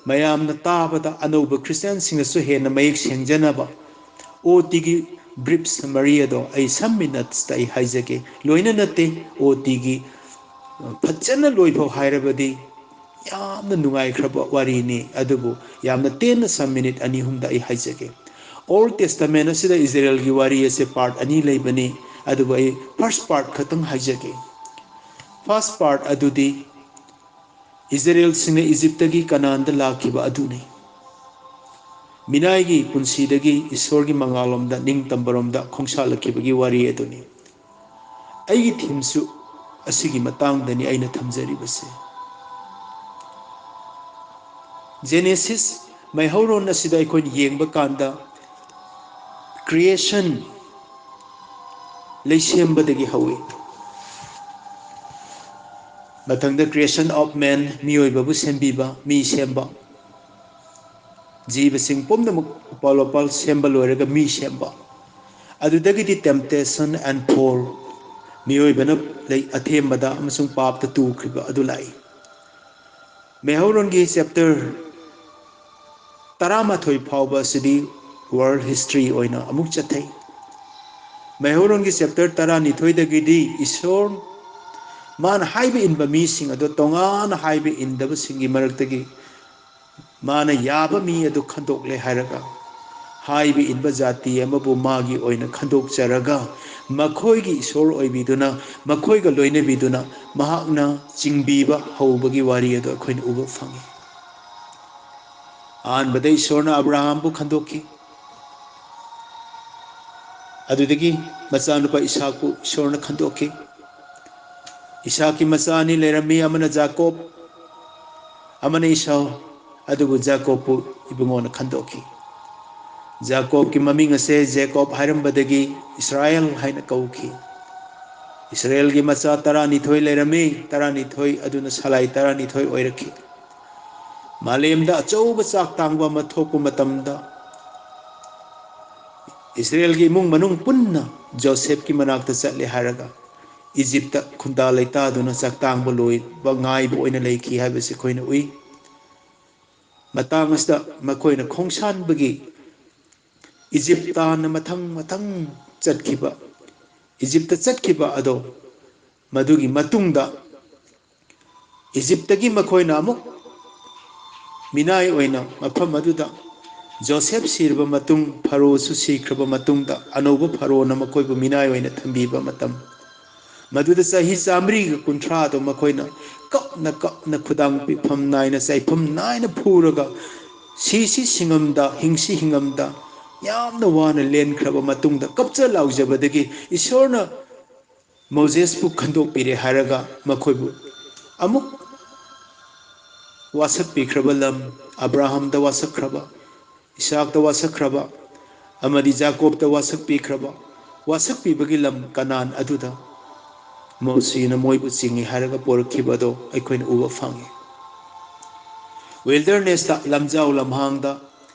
ꯃꯌꯥꯝꯅ ꯇꯥꯕꯗ ꯑꯅꯧꯕ ꯈ꯭ꯔꯤꯁꯇꯤꯌꯥꯟꯁꯤꯡꯅꯁꯨ ꯍꯦꯟꯅ ꯃꯌꯦꯛ ꯁꯦꯡꯖꯅꯕ ꯑꯣ ꯇꯤꯒꯤ ꯕ꯭ꯔꯤꯞ ꯁꯃꯔꯤ ꯑꯗꯣ ꯑꯩ ꯁꯝ ꯃꯤꯅꯠꯁꯇ ꯑꯩ ꯍꯥꯏꯖꯒꯦ꯫ ꯂꯣꯏꯅ ꯅꯠꯇꯦ, ꯑꯣ ꯇꯤꯒꯤ ꯐꯖꯅ ꯂꯣꯏꯐꯥꯎ ꯍꯥꯏꯔꯕꯗꯤ ꯌꯥꯝꯅ ꯅꯨꯡꯉꯥꯏꯈ꯭ꯔꯕ ꯋꯥꯔꯤꯅꯤ, ꯑꯗꯨꯕꯨ ꯌꯥꯝꯅ ꯇꯦꯟꯅ ꯁꯝ ꯃꯤꯅꯤꯠ ꯑꯅꯤ ꯑꯍꯨꯝꯗ ꯑꯩ ꯍꯥꯏꯖꯒꯦ꯫ ꯑꯣꯜ ꯇꯦꯁꯇꯃꯦꯟ ꯑꯁꯤꯗ ꯏꯖꯔꯦꯜꯒꯤ ꯋꯥꯔꯤ ꯑꯁꯦ ꯄꯥꯔꯠ ꯑꯅꯤ ꯂꯩꯕꯅꯤ, ꯑꯗꯨꯕꯨ ꯑꯩ ꯐꯥꯔꯁ ꯄꯥꯔꯠ ꯈꯛꯇꯪ ꯍꯥꯏꯖꯒꯦ꯫ ꯐꯥꯔꯁ ꯄꯥꯔꯠ ꯑꯗꯨꯗꯤ ꯏꯖꯔꯦꯜꯁꯤꯡꯅ ꯏꯖꯤꯞꯇꯒꯤ ꯀꯅꯥꯟꯗ ꯂꯥꯛꯈꯤꯕ ꯑꯗꯨꯅꯤ꯫ ꯃꯤꯅꯥꯏꯒꯤ ꯄꯨꯟꯁꯤꯗꯒꯤ ꯏꯁꯣꯔꯒꯤ ꯃꯉꯥꯜꯂꯣꯝꯗ, ꯅꯤꯡꯇꯝꯕꯔꯣꯝꯗ ꯈꯣꯡꯁꯥꯜꯂꯛꯈꯤꯕꯒꯤ ꯋꯥꯔꯤ ꯑꯗꯨꯅꯤ꯫ ꯑꯩꯒꯤ ꯊꯤꯝꯁꯨ ꯑꯁꯤꯒꯤ ꯃꯇꯥꯡꯗꯅꯤ ꯑꯩꯅ ꯊꯝꯖꯔꯤꯕꯁꯦ꯫ ꯖꯦꯅꯦꯁꯤꯁ, ꯃꯩꯍꯧꯔꯣꯟ ꯑꯁꯤꯗ ꯑꯩꯈꯣꯏꯅ ꯌꯦꯡꯕ ꯀꯥꯟꯗ ꯀ꯭ꯔꯤꯌꯦꯁꯟ, ꯂꯩꯁꯦꯝꯕꯗꯒꯤ ꯍꯧꯏ꯫ ꯃꯊꯪꯗ creation of man, ꯃꯤꯑꯣꯏꯕꯕꯨ ꯁꯦꯝꯕꯤꯕ, ꯃꯤ ꯁꯦꯝꯕ꯫ ꯖꯤꯕꯁꯤꯡ ꯄꯨꯝꯅꯃꯛ ꯎꯄꯥꯜ ꯋꯥꯄꯥꯜ ꯁꯦꯝꯕ ꯂꯣꯏꯔꯒ ꯃꯤ ꯁꯦꯝꯕ꯫ ꯑꯗꯨꯗꯒꯤꯗꯤ temptation and fall, ꯃꯤꯑꯣꯏꯕꯅ ꯂꯩ ꯑꯊꯦꯝꯕꯗ ꯑꯃꯁꯨꯡ ꯄꯥꯞꯇ ꯇꯨꯈ꯭ꯔꯤꯕ ꯑꯗꯨ ꯂꯥꯛꯏ꯫ ꯃꯩꯍꯧꯔꯣꯟꯒꯤ ꯆꯦꯞꯇꯔ ꯇꯔꯥꯃꯥꯊꯣꯏ ꯐꯥꯎꯕ ꯑꯁꯤꯗꯤ ꯋꯥꯔꯜ ꯍꯤꯁꯇ꯭ꯔꯤ ꯑꯣꯏꯅ ꯑꯃꯨꯛ ꯆꯠꯊꯩ꯫ ꯃꯩꯍꯧꯔꯣꯟꯒꯤ ꯆꯦꯞꯇꯔ ꯇꯔꯥꯅꯤꯊꯣꯏꯗꯒꯤꯗꯤ ꯏꯁꯣꯔ ꯃꯥꯅ ꯍꯥꯏꯕ ꯏꯟꯕ ꯃꯤꯁꯤꯡ ꯑꯗꯣ ꯇꯣꯉꯥꯟꯅ ꯍꯥꯏꯕ ꯏꯟꯗꯕꯁꯤꯡꯒꯤ ꯃꯔꯛꯇꯒꯤ ꯃꯥꯅ ꯌꯥꯕ ꯃꯤ ꯑꯗꯨ ꯈꯟꯗꯣꯛꯂꯦ ꯍꯥꯏꯔꯒ, ꯍꯥꯏꯕ ꯏꯟꯕ ꯖꯥꯇꯤ ꯑꯃꯕꯨ ꯃꯥꯒꯤ ꯑꯣꯏꯅ ꯈꯟꯗꯣꯛꯆꯔꯒ, ꯃꯈꯣꯏꯒꯤ ꯏꯁꯣꯔ ꯑꯣꯏꯕꯤꯗꯨꯅ, ꯃꯈꯣꯏꯒ ꯂꯣꯏꯅꯕꯤꯗꯨꯅ, ꯃꯍꯥꯛꯅ ꯆꯤꯡꯕꯤꯕ ꯍꯧꯕꯒꯤ ꯋꯥꯔꯤ ꯑꯗꯨ ꯑꯩꯈꯣꯏꯅ ꯎꯕ ꯐꯪꯏ꯫ ꯑꯍꯥꯟꯕꯗ ꯏꯁꯣꯔꯅ ꯑꯕ꯭ꯔꯥꯍꯥꯝꯕꯨ ꯈꯟꯗꯣꯛꯈꯤ꯫ ꯑꯗꯨꯗꯒꯤ ꯃꯆꯥꯅꯨꯄꯥ ꯏꯁꯥꯛꯄꯨ ꯏꯁꯣꯔꯅ ꯈꯟꯗꯣꯛꯈꯤ꯫ ꯏꯁꯥꯛꯀꯤ ꯃꯆꯥ ꯑꯅꯤ ꯂꯩꯔꯝꯃꯤ, ꯑꯃꯅ ꯖꯥꯀꯣꯕ, ꯑꯃꯅ ꯏꯁꯥꯎ꯫ ꯑꯗꯨꯕꯨ ꯖꯥꯀꯣꯕꯄꯨ ꯏꯕꯨꯡꯉꯣꯅ ꯈꯟꯗꯣꯛꯈꯤ꯫ ꯖꯥꯀꯣꯕꯀꯤ ꯃꯃꯤꯡ ꯑꯁꯦ ꯖꯦꯀꯣꯕ ꯍꯥꯏꯔꯝꯕꯗꯒꯤ ꯏꯁꯔꯥꯌꯦꯜ ꯍꯥꯏꯅ ꯀꯧꯈꯤ꯫ ꯏꯁꯔꯥꯌꯦꯜꯒꯤ ꯃꯆꯥ ꯇꯔꯥꯅꯤꯊꯣꯏ ꯂꯩꯔꯝꯃꯤ, ꯇꯔꯥꯅꯤꯊꯣꯏ ꯑꯗꯨꯅ ꯁꯂꯥꯏ ꯇꯔꯥꯅꯤꯊꯣꯏ ꯑꯣꯏꯔꯛꯈꯤ꯫ ꯃꯥꯂꯦꯝꯗ ꯑꯆꯧꯕ ꯆꯥꯛ ꯇꯥꯡꯕ ꯑꯃ ꯊꯣꯛꯄ ꯃꯇꯝꯗ, ꯏꯁꯔꯥꯌꯦꯜꯒꯤ ꯏꯃꯨꯡ ꯃꯅꯨꯡ ꯄꯨꯟꯅ ꯖꯣꯁꯦꯐꯀꯤ ꯃꯅꯥꯛꯇ ꯆꯠꯂꯦ ꯍꯥꯏꯔꯒ, ꯏꯖꯤꯞꯇ ꯈꯨꯟꯗꯥ ꯂꯩꯇꯥꯗꯨꯅ ꯆꯥꯛꯇꯥꯡꯕ ꯂꯣꯏꯕ ꯉꯥꯏꯕ ꯑꯣꯏꯅ ꯂꯩꯈꯤ ꯍꯥꯏꯕꯁꯤ ꯑꯩꯈꯣꯏꯅ ꯎꯏ꯫ ꯃꯇꯥꯡ ꯑꯁꯤꯗ ꯃꯈꯣꯏꯅ ꯈꯣꯡꯁꯥꯟꯕꯒꯤ, ꯏꯖꯤꯞ ꯇꯥꯟꯅ ꯃꯊꯪ ꯃꯊꯪ ꯆꯠꯈꯤꯕ, ꯏꯖꯤꯞꯇ ꯆꯠꯈꯤꯕ ꯑꯗꯣ, ꯃꯗꯨꯒꯤ ꯃꯇꯨꯡꯗ ꯏꯖꯤꯞꯇꯒꯤ ꯃꯈꯣꯏꯅ ꯑꯃꯨꯛ ꯃꯤꯅꯥꯏ ꯑꯣꯏꯅ ꯃꯐꯝ ꯑꯗꯨꯗ, ꯖꯣꯁꯦꯐ ꯁꯤꯔꯕ ꯃꯇꯨꯡ, ꯐꯔꯣꯁꯨ ꯁꯤꯈ꯭ꯔꯕ ꯃꯇꯨꯡꯗ, ꯑꯅꯧꯕ ꯐꯔꯣꯅ ꯃꯈꯣꯏꯕꯨ ꯃꯤꯅꯥꯏ ꯑꯣꯏꯅ ꯊꯝꯕꯤꯕ ꯃꯇꯝ, ꯃꯗꯨꯗ ꯆꯍꯤ ꯆꯥꯃꯔꯤꯒ ꯀꯨꯟꯊ꯭ꯔꯥꯗꯣ ꯃꯈꯣꯏꯅ ꯀꯞꯅ ꯀꯞꯅ ꯈꯨꯗꯥꯡ ꯄꯤꯐꯝ ꯅꯥꯏꯅ, ꯆꯩꯐꯝ ꯅꯥꯏꯅ ꯐꯨꯔꯒ, ꯁꯤꯁꯤ ꯁꯤꯡꯉꯝꯗ, ꯍꯤꯡꯁꯤ ꯍꯤꯡꯉꯝꯗ, ꯌꯥꯝꯅ ꯋꯥꯅ ꯂꯦꯟꯈ꯭ꯔꯕ ꯃꯇꯨꯡꯗ, ꯀꯞꯆ ꯂꯥꯎꯖꯕꯗꯒꯤ ꯏꯁꯣꯔꯅ ꯃꯣꯖꯦꯁꯄꯨ ꯈꯟꯗꯣꯛꯄꯤꯔꯦ ꯍꯥꯏꯔꯒ ꯃꯈꯣꯏꯕꯨ ꯑꯃꯨꯛ ꯋꯥꯁꯛꯄꯤꯈ꯭ꯔꯕ ꯂꯝ, ꯑꯕ꯭ꯔꯥꯍꯝꯗ ꯋꯥꯁꯛꯈ꯭ꯔꯕ, ꯏꯁꯥꯛꯇ ꯋꯥꯁꯛꯈ꯭ꯔꯕ, ꯑꯃꯗꯤ ꯖꯥꯀꯣꯕꯇ ꯋꯥꯁꯛꯄꯤꯈ꯭ꯔꯕ, ꯋꯥꯁꯛꯄꯤꯕꯒꯤ ꯂꯝ ꯀꯅꯥꯟ ꯑꯗꯨꯗ ꯃꯣꯁꯤꯅ ꯃꯣꯏꯕꯨ ꯆꯤꯡꯏ ꯍꯥꯏꯔꯒ ꯄꯣꯔꯛꯈꯤꯕ ꯑꯗꯣ ꯑꯩꯈꯣꯏꯅ ꯎꯕ ꯐꯪꯉꯤ꯫ ꯋꯤꯜꯗꯔꯅꯦꯁꯇ, ꯂꯝꯖꯥꯎ ꯂꯝꯍꯥꯡꯗ,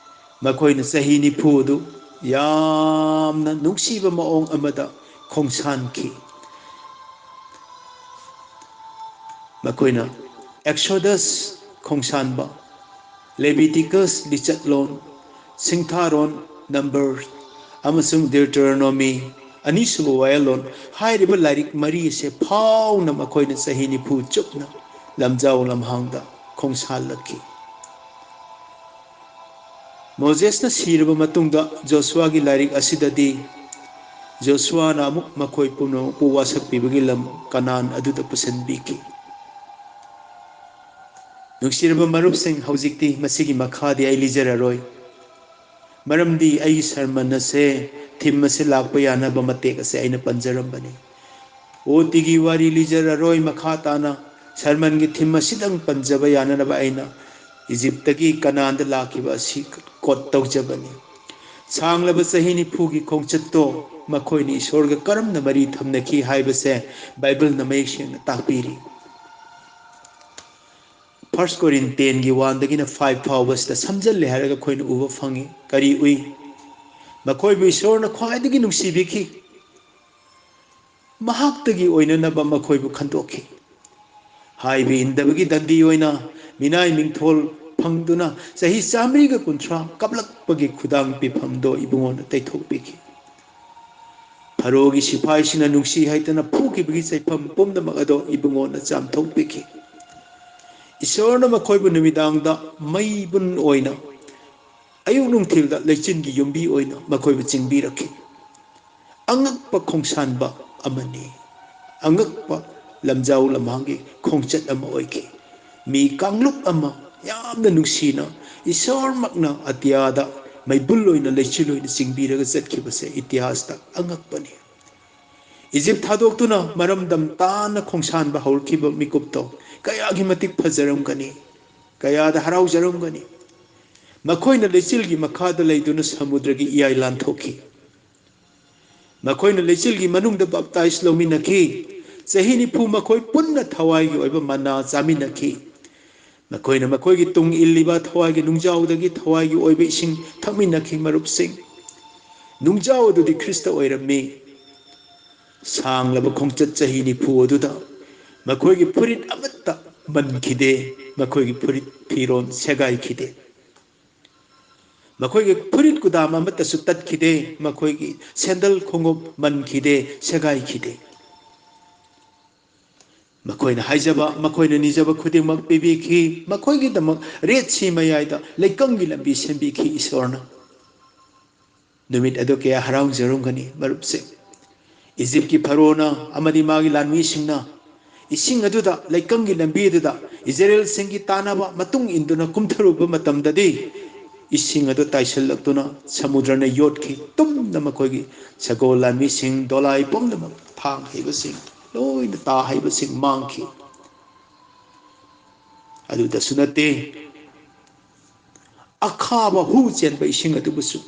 ꯃꯈꯣꯏꯅ ꯆꯍꯤ ꯅꯤꯐꯨ ꯑꯗꯨ ꯌꯥꯝꯅ ꯅꯨꯡꯁꯤꯕ ꯃꯑꯣꯡ ꯑꯃꯗ ꯈꯣꯡꯁꯥꯟꯈꯤ꯫ ꯃꯈꯣꯏꯅ ꯑꯦꯛꯁꯣꯗꯁ ꯈꯣꯡꯁꯥꯟꯕ, ꯂꯦꯕꯤꯇꯤꯀꯁ ꯂꯤꯆꯠꯂꯣꯟ, ꯁꯤꯡꯊꯥꯔꯣꯟ, ꯅꯝꯕꯔ, ꯑꯃꯁꯨꯡ ꯗ꯭ꯌꯨꯇꯦꯔꯣꯅꯣꯃꯤ, ꯑꯅꯤꯁꯨꯕ ꯋꯥꯌꯦꯜꯂꯣꯟ ꯍꯥꯏꯔꯤꯕ ꯂꯥꯏꯔꯤꯛ ꯃꯔꯤ ꯑꯁꯦ ꯐꯥꯎꯅ ꯃꯈꯣꯏꯅ ꯆꯍꯤ ꯅꯤꯐꯨ ꯆꯨꯞꯅ ꯂꯝꯖꯥꯎ ꯂꯝꯍꯥꯡꯗ ꯈꯣꯡꯁꯥꯜꯂꯛꯈꯤ꯫ ꯃꯣꯖꯦꯁꯅ ꯁꯤꯔꯕ ꯃꯇꯨꯡꯗ ꯖꯣꯁꯨꯋꯥꯒꯤ ꯂꯥꯏꯔꯤꯛ ꯑꯁꯤꯗꯗꯤ ꯖꯣꯁꯨꯋꯥꯅ ꯑꯃꯨꯛ ꯃꯈꯣꯏ ꯄꯨꯝꯅꯃꯛꯄꯨ ꯋꯥꯁꯛꯄꯤꯕꯒꯤ ꯂꯝ ꯀꯅꯥꯟ ꯑꯗꯨꯗ ꯄꯨꯁꯤꯟꯕꯤꯈꯤ꯫ ꯅꯨꯡꯁꯤꯔꯕ ꯃꯔꯨꯞꯁꯤꯡ, ꯍꯧꯖꯤꯛꯇꯤ ꯃꯁꯤꯒꯤ ꯃꯈꯥꯗꯤ ꯑꯩ ꯂꯤꯖꯔꯔꯣꯏ, ꯃꯔꯝꯗꯤ ꯑꯩꯒꯤ ꯁꯔꯃꯟ ꯑꯁꯦ, ꯊꯤꯝ ꯑꯁꯦ ꯂꯥꯛꯄ ꯌꯥꯅꯕ ꯃꯇꯦꯛ ꯑꯁꯦ ꯑꯩꯅ ꯄꯟꯖꯔꯝꯕꯅꯤ꯫ ꯑꯣ ꯇꯤꯒꯤ ꯋꯥꯔꯤ ꯂꯤꯖꯔꯔꯣꯏ, ꯃꯈꯥ ꯇꯥꯅ ꯁꯔꯃꯟꯒꯤ ꯊꯤꯝ ꯑꯁꯤꯗꯪ ꯄꯟꯖꯕ ꯌꯥꯅꯅꯕ ꯑꯩꯅ ꯏꯖꯤꯞꯇꯒꯤ ꯀꯅꯥꯟꯗ ꯂꯥꯛꯈꯤꯕ ꯑꯁꯤ ꯀꯣꯠ ꯇꯧꯖꯕꯅꯤ꯫ ꯁꯥꯡꯂꯕ ꯆꯍꯤ ꯅꯤꯐꯨꯒꯤ ꯈꯣꯡꯆꯠꯇꯣ ꯃꯈꯣꯏꯅ ꯏꯁꯣꯔꯒ ꯀꯔꯝꯅ ꯃꯔꯤ ꯊꯝꯅꯈꯤ ꯍꯥꯏꯕꯁꯦ ꯕꯥꯏꯕꯜꯅ ꯃꯌꯦꯛ ꯁꯦꯡꯅ ꯇꯥꯛꯄꯤꯔꯤ꯫ ꯐꯥꯔꯁ ꯀꯣꯔꯤꯟ ꯇꯦꯟꯒꯤ ꯋꯥꯟꯗꯒꯤꯅ ꯐꯥꯏꯚ ꯐꯥꯎꯕꯁꯤꯗ ꯁꯝꯖꯜꯂꯦ ꯍꯥꯏꯔꯒ ꯑꯩꯈꯣꯏꯅ ꯎꯕ ꯐꯪꯉꯤ꯫ ꯀꯔꯤ ꯎꯏ? ꯃꯈꯣꯏꯕꯨ ꯏꯁꯣꯔꯅ ꯈ꯭ꯋꯥꯏꯗꯒꯤ ꯅꯨꯡꯁꯤꯕꯤꯈꯤ꯫ ꯃꯍꯥꯛꯇꯒꯤ ꯑꯣꯏꯅꯅꯕ ꯃꯈꯣꯏꯕꯨ ꯈꯟꯗꯣꯛꯈꯤ꯫ ꯍꯥꯏꯕ ꯏꯟꯗꯕꯒꯤ ꯗꯟꯗꯤ ꯑꯣꯏꯅ ꯃꯤꯅꯥꯏ ꯃꯤꯡꯊꯣꯜ ꯐꯪꯗꯨꯅ ꯆꯍꯤ ꯆꯥꯃꯔꯤꯒ ꯀꯨꯟꯊ꯭ꯔꯥ ꯀꯥꯞꯂꯛꯄꯒꯤ ꯈꯨꯗꯥꯡ ꯄꯤꯐꯝꯗꯣ ꯏꯕꯨꯡꯉꯣꯅ ꯇꯩꯊꯣꯛꯄꯤꯈꯤ꯫ ꯐꯔꯣꯒꯤ ꯁꯤꯐꯥꯏꯁꯤꯡꯅ ꯅꯨꯡꯁꯤ ꯍꯥꯏꯇꯅ ꯐꯨꯈꯤꯕꯒꯤ ꯆꯩꯐꯝ ꯄꯨꯝꯅꯃꯛ ꯑꯗꯣ ꯏꯕꯨꯡꯉꯣꯅ ꯆꯥꯝꯊꯣꯛꯄꯤꯈꯤ꯫ ꯏꯁꯣꯔꯅ ꯃꯈꯣꯏꯕꯨ ꯅꯨꯃꯤꯗꯥꯡꯗ ꯃꯩꯕꯨꯟ ꯑꯣꯏꯅ, ꯑꯌꯨꯛ ꯅꯨꯡꯊꯤꯜꯗ ꯂꯩꯆꯤꯟꯒꯤ ꯌꯨꯝꯕꯤ ꯑꯣꯏꯅ ꯃꯈꯣꯏꯕꯨ ꯆꯤꯡꯕꯤꯔꯛꯈꯤ꯫ ꯑꯉꯛꯄ ꯈꯣꯡꯁꯥꯟꯕ ꯑꯃꯅꯤ꯫ ꯑꯉꯛꯄ ꯂꯝꯖꯥꯎ ꯂꯝꯍꯥꯡꯒꯤ ꯈꯣꯡꯆꯠ ꯑꯃ ꯑꯣꯏꯈꯤ꯫ ꯃꯤ ꯀꯥꯡꯂꯨꯞ ꯑꯃ ꯌꯥꯝꯅ ꯅꯨꯡꯁꯤꯅ ꯏꯁꯣꯔꯃꯛꯅ ꯑꯇꯤꯌꯥꯗ ꯃꯩꯕꯨꯜ ꯑꯣꯏꯅ, ꯂꯩꯆꯤꯜ ꯑꯣꯏꯅ ꯆꯤꯡꯕꯤꯔꯒ ꯆꯠꯈꯤꯕꯁꯦ ꯏꯇꯤꯍꯥꯁꯇ ꯑꯉꯛꯄꯅꯤ꯫ ꯏꯖꯤꯞ ꯊꯥꯗꯣꯛꯇꯨꯅ ꯃꯔꯝꯗꯝ ꯇꯥꯅ ꯈꯣꯡꯁꯥꯟꯕ ꯍꯧꯔꯛꯈꯤꯕ ꯃꯤꯀꯨꯞꯇꯣ ꯀꯌꯥꯒꯤ ꯃꯇꯤꯛ ꯐꯖꯔꯝꯒꯅꯤ, ꯀꯌꯥꯗ ꯍꯔꯥꯎꯖꯔꯝꯒꯅꯤ꯫ ꯃꯈꯣꯏꯅ ꯂꯩꯆꯤꯜꯒꯤ ꯃꯈꯥꯗ ꯂꯩꯗꯨꯅ ꯁꯃꯨꯗ꯭ꯔꯒꯤ ꯏꯌꯥꯏ ꯂꯥꯟꯊꯣꯛꯈꯤ꯫ ꯃꯈꯣꯏꯅ ꯂꯩꯆꯤꯜꯒꯤ ꯃꯅꯨꯡꯗ ꯕꯥꯞꯇꯥꯏꯖ ꯂꯧꯃꯤꯟꯅꯈꯤ꯫ ꯆꯍꯤ ꯅꯤꯐꯨ ꯃꯈꯣꯏ ꯄꯨꯟꯅ ꯊꯋꯥꯏꯒꯤ ꯑꯣꯏꯕ ꯃꯟꯅꯥ ꯆꯥꯃꯤꯟꯅꯈꯤ꯫ ꯃꯈꯣꯏꯅ ꯃꯈꯣꯏꯒꯤ ꯇꯨꯡ ꯏꯜꯂꯤꯕ ꯊꯋꯥꯏꯒꯤ ꯅꯨꯡꯖꯥꯎꯗꯒꯤ ꯊꯋꯥꯏꯒꯤ ꯑꯣꯏꯕ ꯏꯁꯤꯡ ꯊꯛꯃꯤꯟꯅꯈꯤ꯫ ꯃꯔꯨꯞꯁꯤꯡ, ꯅꯨꯡꯖꯥꯎ ꯑꯗꯨꯗꯤ ꯈ꯭ꯔꯤꯁꯇ ꯑꯣꯏꯔꯝꯃꯤ꯫ ꯁꯥꯡꯂꯕ ꯈꯣꯡꯆꯠ ꯆꯍꯤ ꯅꯤꯐꯨ ꯑꯗꯨꯗ ꯃꯈꯣꯏꯒꯤ ꯐꯨꯔꯤꯠ ꯑꯃꯠꯇ ꯃꯟꯈꯤꯗꯦ, ꯃꯈꯣꯏꯒꯤ ꯐꯨꯔꯤꯠ ꯐꯤꯔꯣꯜ ꯁꯦꯒꯥꯏꯈꯤꯗꯦ꯫ ꯃꯈꯣꯏꯒꯤ ꯐꯨꯔꯤꯠ ꯀꯨꯗꯥꯝ ꯑꯃꯠꯇꯁꯨ ꯇꯠꯈꯤꯗꯦ, ꯃꯈꯣꯏꯒꯤ ꯁꯦꯟꯗꯜ ꯈꯣꯡꯎꯞ ꯃꯟꯈꯤꯗꯦ, ꯁꯦꯒꯥꯏꯈꯤꯗꯦ꯫ ꯃꯈꯣꯏꯅ ꯍꯥꯏꯖꯕ, ꯃꯈꯣꯏꯅ ꯅꯤꯖꯕ ꯈꯨꯗꯤꯡꯃꯛ ꯄꯤꯕꯤꯈꯤ꯫ ꯃꯈꯣꯏꯒꯤꯗꯃꯛ ꯔꯦꯠ ꯁꯤ ꯃꯌꯥꯏꯗ ꯂꯩꯀꯪꯒꯤ ꯂꯝꯕꯤ ꯁꯦꯝꯕꯤꯈꯤ ꯏꯁꯣꯔꯅ꯫ ꯅꯨꯃꯤꯠ ꯑꯗꯨ ꯀꯌꯥ ꯍꯔꯥꯎꯖꯔꯝꯒꯅꯤ ꯃꯔꯨꯞꯁꯤꯡ꯫ ꯏꯖꯤꯞꯀꯤ ꯐꯔꯣꯅ ꯑꯃꯗꯤ ꯃꯥꯒꯤ ꯂꯥꯟꯃꯤꯁꯤꯡꯅ ꯏꯁꯤꯡ ꯑꯗꯨꯗ, ꯂꯩꯀꯪꯒꯤ ꯂꯝꯕꯤ ꯑꯗꯨꯗ ꯏꯖꯔꯦꯜꯁꯤꯡꯒꯤ ꯇꯥꯟꯅꯕ ꯃꯇꯨꯡ ꯏꯟꯗꯨꯅ ꯀꯨꯝꯊꯔꯨꯕ ꯃꯇꯝꯗꯗꯤ, ꯏꯁꯤꯡ ꯑꯗꯨ ꯇꯥꯏꯁꯤꯜꯂꯛꯇꯨꯅ ꯁꯃꯨꯗ꯭ꯔꯅ ꯌꯣꯠꯈꯤ꯫ ꯇꯨꯝꯅ ꯃꯈꯣꯏꯒꯤ ꯁꯒꯣꯜ ꯂꯥꯟꯃꯤꯁꯤꯡ, ꯗꯣꯂꯥꯏ ꯄꯨꯝꯅꯃꯛ ꯊꯥꯡ ꯍꯩꯕꯁꯤꯡ, ꯂꯣꯏꯅ ꯇꯥ ꯍꯩꯕꯁꯤꯡ ꯃꯥꯡꯈꯤ꯫ ꯑꯗꯨꯗꯁꯨ ꯅꯠꯇꯦ, ꯑꯈꯥꯕ ꯍꯨ ꯆꯦꯟꯕ ꯏꯁꯤꯡ ꯑꯗꯨꯕꯨꯁꯨ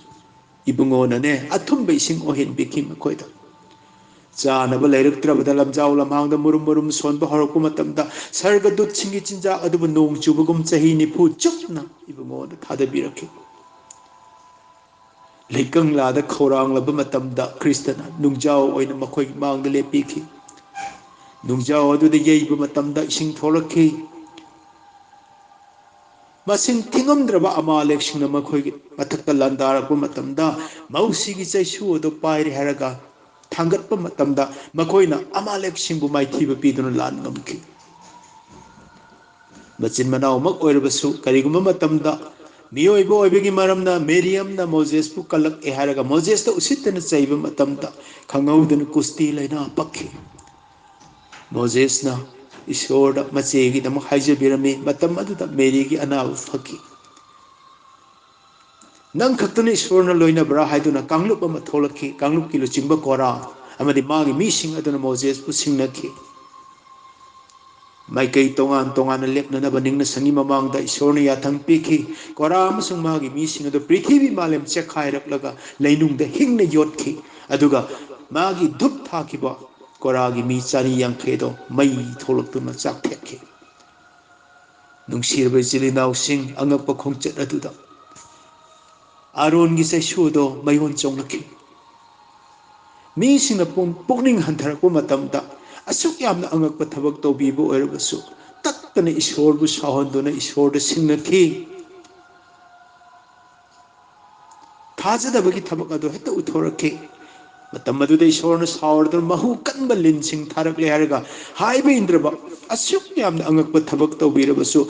ꯏꯕꯨꯡꯉꯣꯅꯅꯦ, ꯑꯊꯨꯝꯕ ꯏꯁꯤꯡ ꯑꯣꯏꯍꯟꯕꯤꯈꯤ ꯃꯈꯣꯏꯗ꯫ ꯆꯥꯅꯕ ꯂꯩꯔꯛꯇ꯭ꯔꯕꯗ ꯂꯝꯖꯥꯎ ꯂꯝꯍꯥꯡꯗ ꯃꯨꯔꯨꯝ ꯃꯨꯔꯨꯝ ꯁꯣꯟꯕ ꯍꯧꯔꯛꯄ ꯃꯇꯝꯗ, ꯁꯔꯒꯗꯨꯠꯁꯤꯡꯒꯤ ꯆꯤꯟꯖꯥꯛ ꯑꯗꯨꯕꯨ ꯅꯣꯡ ꯆꯨꯕꯒꯨꯝ ꯆꯍꯤ ꯅꯤꯐꯨ ꯆꯨꯞꯅ ꯏꯕꯨꯡꯉꯣꯗ ꯊꯥꯗꯕꯤꯔꯛꯈꯤ꯫ ꯂꯩꯀꯪꯂꯥꯗ ꯈꯧꯔꯥꯡꯂꯕ ꯃꯇꯝꯗ ꯈ꯭ꯔꯤꯁꯇꯅ ꯅꯨꯡꯖꯥꯎ ꯑꯣꯏꯅ ꯃꯈꯣꯏꯒꯤ ꯃꯥꯡꯗ ꯂꯦꯞꯄꯤꯈꯤ꯫ ꯅꯨꯡꯖꯥꯎ ꯑꯗꯨꯗ ꯌꯩꯕ ꯃꯇꯝꯗ ꯏꯁꯤꯡ ꯊꯣꯛꯂꯛꯈꯤ꯫ ꯃꯁꯤꯡ ꯊꯤꯉꯝꯗ꯭ꯔꯕ ꯑꯃꯥꯂꯦꯛꯁꯤꯡꯅ ꯃꯈꯣꯏꯒꯤ ꯃꯊꯛꯇ ꯂꯥꯟꯗꯥꯔꯛꯄ ꯃꯇꯝꯗ, ꯃꯧꯁꯤꯒꯤ ꯆꯩꯁꯨ ꯑꯗꯨ ꯄꯥꯏꯔꯦ ꯍꯥꯏꯔꯒ ꯊꯥꯡꯒꯠꯄ ꯃꯇꯝꯗ, ꯃꯈꯣꯏꯅ ꯑꯃꯥꯂꯦꯛꯁꯤꯡꯕꯨ ꯃꯥꯏꯊꯤꯕ ꯄꯤꯗꯨꯅ ꯂꯥꯟ ꯉꯝꯈꯤ꯫ ꯃꯆꯤꯟ ꯃꯅꯥꯎꯃꯛ ꯑꯣꯏꯔꯕꯁꯨ, ꯀꯔꯤꯒꯨꯝꯕ ꯃꯇꯝꯗ ꯃꯤꯑꯣꯏꯕ ꯑꯣꯏꯕꯒꯤ ꯃꯔꯝꯅ ꯃꯦꯔꯤꯌꯝꯅ ꯃꯣꯖꯦꯁꯄꯨ ꯀꯜꯂꯛꯑꯦ ꯍꯥꯏꯔꯒ ꯃꯣꯖꯦꯁꯇ ꯎꯁꯤꯠꯇꯅ ꯆꯩꯕ ꯃꯇꯝꯗ, ꯈꯪꯍꯧꯗꯅ ꯀꯨꯁꯇꯤ ꯂꯥꯏꯅꯥ ꯄꯛꯈꯤ꯫ ꯃꯣꯖꯦꯁꯅ ꯏꯁꯣꯔꯗ ꯃꯆꯦꯒꯤꯗꯃꯛ ꯍꯥꯏꯖꯕꯤꯔꯝꯃꯤ꯫ ꯃꯇꯝ ꯑꯗꯨꯗ ꯃꯦꯔꯤꯒꯤ ꯑꯅꯥꯕ ꯐꯈꯤ꯫ "ꯅꯪ ꯈꯛꯇꯅ ꯏꯁꯣꯔꯅ ꯂꯣꯏꯅꯕ꯭ꯔꯥ?" ꯍꯥꯏꯗꯨꯅ ꯀꯥꯡꯂꯨꯞ ꯑꯃ ꯊꯣꯛꯂꯛꯈꯤ꯫ ꯀꯥꯡꯂꯨꯞꯀꯤ ꯂꯨꯆꯤꯡꯕ ꯀꯣꯔꯥ ꯑꯃꯗꯤ ꯃꯥꯒꯤ ꯃꯤꯁꯤꯡ ꯑꯗꯨꯅ ꯃꯣꯖꯦꯁꯄꯨ ꯁꯤꯡꯅꯈꯤ꯫ ꯃꯥꯏꯀꯩ ꯇꯣꯉꯥꯟ ꯇꯣꯉꯥꯟꯅ ꯂꯦꯞꯅꯅꯕ ꯅꯤꯡꯅ ꯁꯪꯒꯤ ꯃꯃꯥꯡꯗ ꯏꯁꯣꯔꯅ ꯌꯥꯊꯪ ꯄꯤꯈꯤ꯫ ꯀꯣꯔꯥ ꯑꯃꯁꯨꯡ ꯃꯥꯒꯤ ꯃꯤꯁꯤꯡ ꯑꯗꯨ ꯄ꯭ꯔꯤꯊꯤꯕꯤ ꯃꯥꯂꯦꯝ ꯆꯦꯛꯈꯥꯏꯔꯛꯂꯒ ꯂꯩꯅꯨꯡꯗ ꯍꯤꯡꯅ ꯌꯣꯠꯈꯤ꯫ ꯑꯗꯨꯒ ꯃꯥꯒꯤ ꯙꯨꯞ ꯊꯥꯈꯤꯕ ꯀꯣꯔꯥꯒꯤ ꯃꯤ ꯆꯅꯤ ꯌꯥꯡꯈꯩ ꯑꯗꯨ ꯃꯩ ꯊꯣꯛꯂꯛꯇꯨꯅ ꯆꯥꯛꯊꯦꯛꯈꯤ꯫ ꯅꯨꯡꯁꯤꯔꯕ ꯏꯆꯤꯜ ꯏꯅꯥꯎꯁꯤꯡ, ꯑꯉꯛꯄ ꯈꯣꯡꯆꯠ ꯑꯗꯨꯗ ꯑꯥꯔꯣꯟꯒꯤ ꯆꯩꯁꯨ ꯑꯗꯣ ꯃꯩꯉꯣꯟ ꯆꯣꯡꯂꯛꯈꯤ꯫ ꯃꯤꯁꯤꯡꯅ ꯄꯨꯛ-, ꯄꯨꯛꯅꯤꯡ ꯍꯟꯊꯔꯛꯄ ꯃꯇꯝꯗ, ꯑꯁꯨꯛ ꯌꯥꯝꯅ ꯑꯉꯛꯄ ꯊꯕꯛ ꯇꯧꯕꯤꯕ ꯑꯣꯏꯔꯕꯁꯨ, ꯇꯠꯇꯅ ꯏꯁꯣꯔꯕꯨ ꯁꯥꯎꯍꯟꯗꯨꯅ ꯏꯁꯣꯔꯗ ꯁꯤꯡꯅꯈꯤ꯫ ꯊꯥꯖꯗꯕꯒꯤ ꯊꯕꯛ ꯑꯗꯨ ꯍꯦꯛꯇ ꯎꯊꯣꯔꯛꯈꯤ꯫ ꯃꯇꯝ ꯑꯗꯨꯗ ꯏꯁꯣꯔꯅ ꯁꯥꯎꯔꯗꯨꯅ ꯃꯍꯨ ꯀꯟꯕ ꯂꯤꯟꯁꯤꯡ ꯊꯥꯔꯛꯂꯦ ꯍꯥꯏꯔꯒ ꯍꯥꯏꯕ ꯏꯟꯗ꯭ꯔꯕ, ꯑꯁꯨꯛ ꯌꯥꯝꯅ ꯑꯉꯛꯄ ꯊꯕꯛ ꯇꯧꯕꯤꯔꯕꯁꯨ,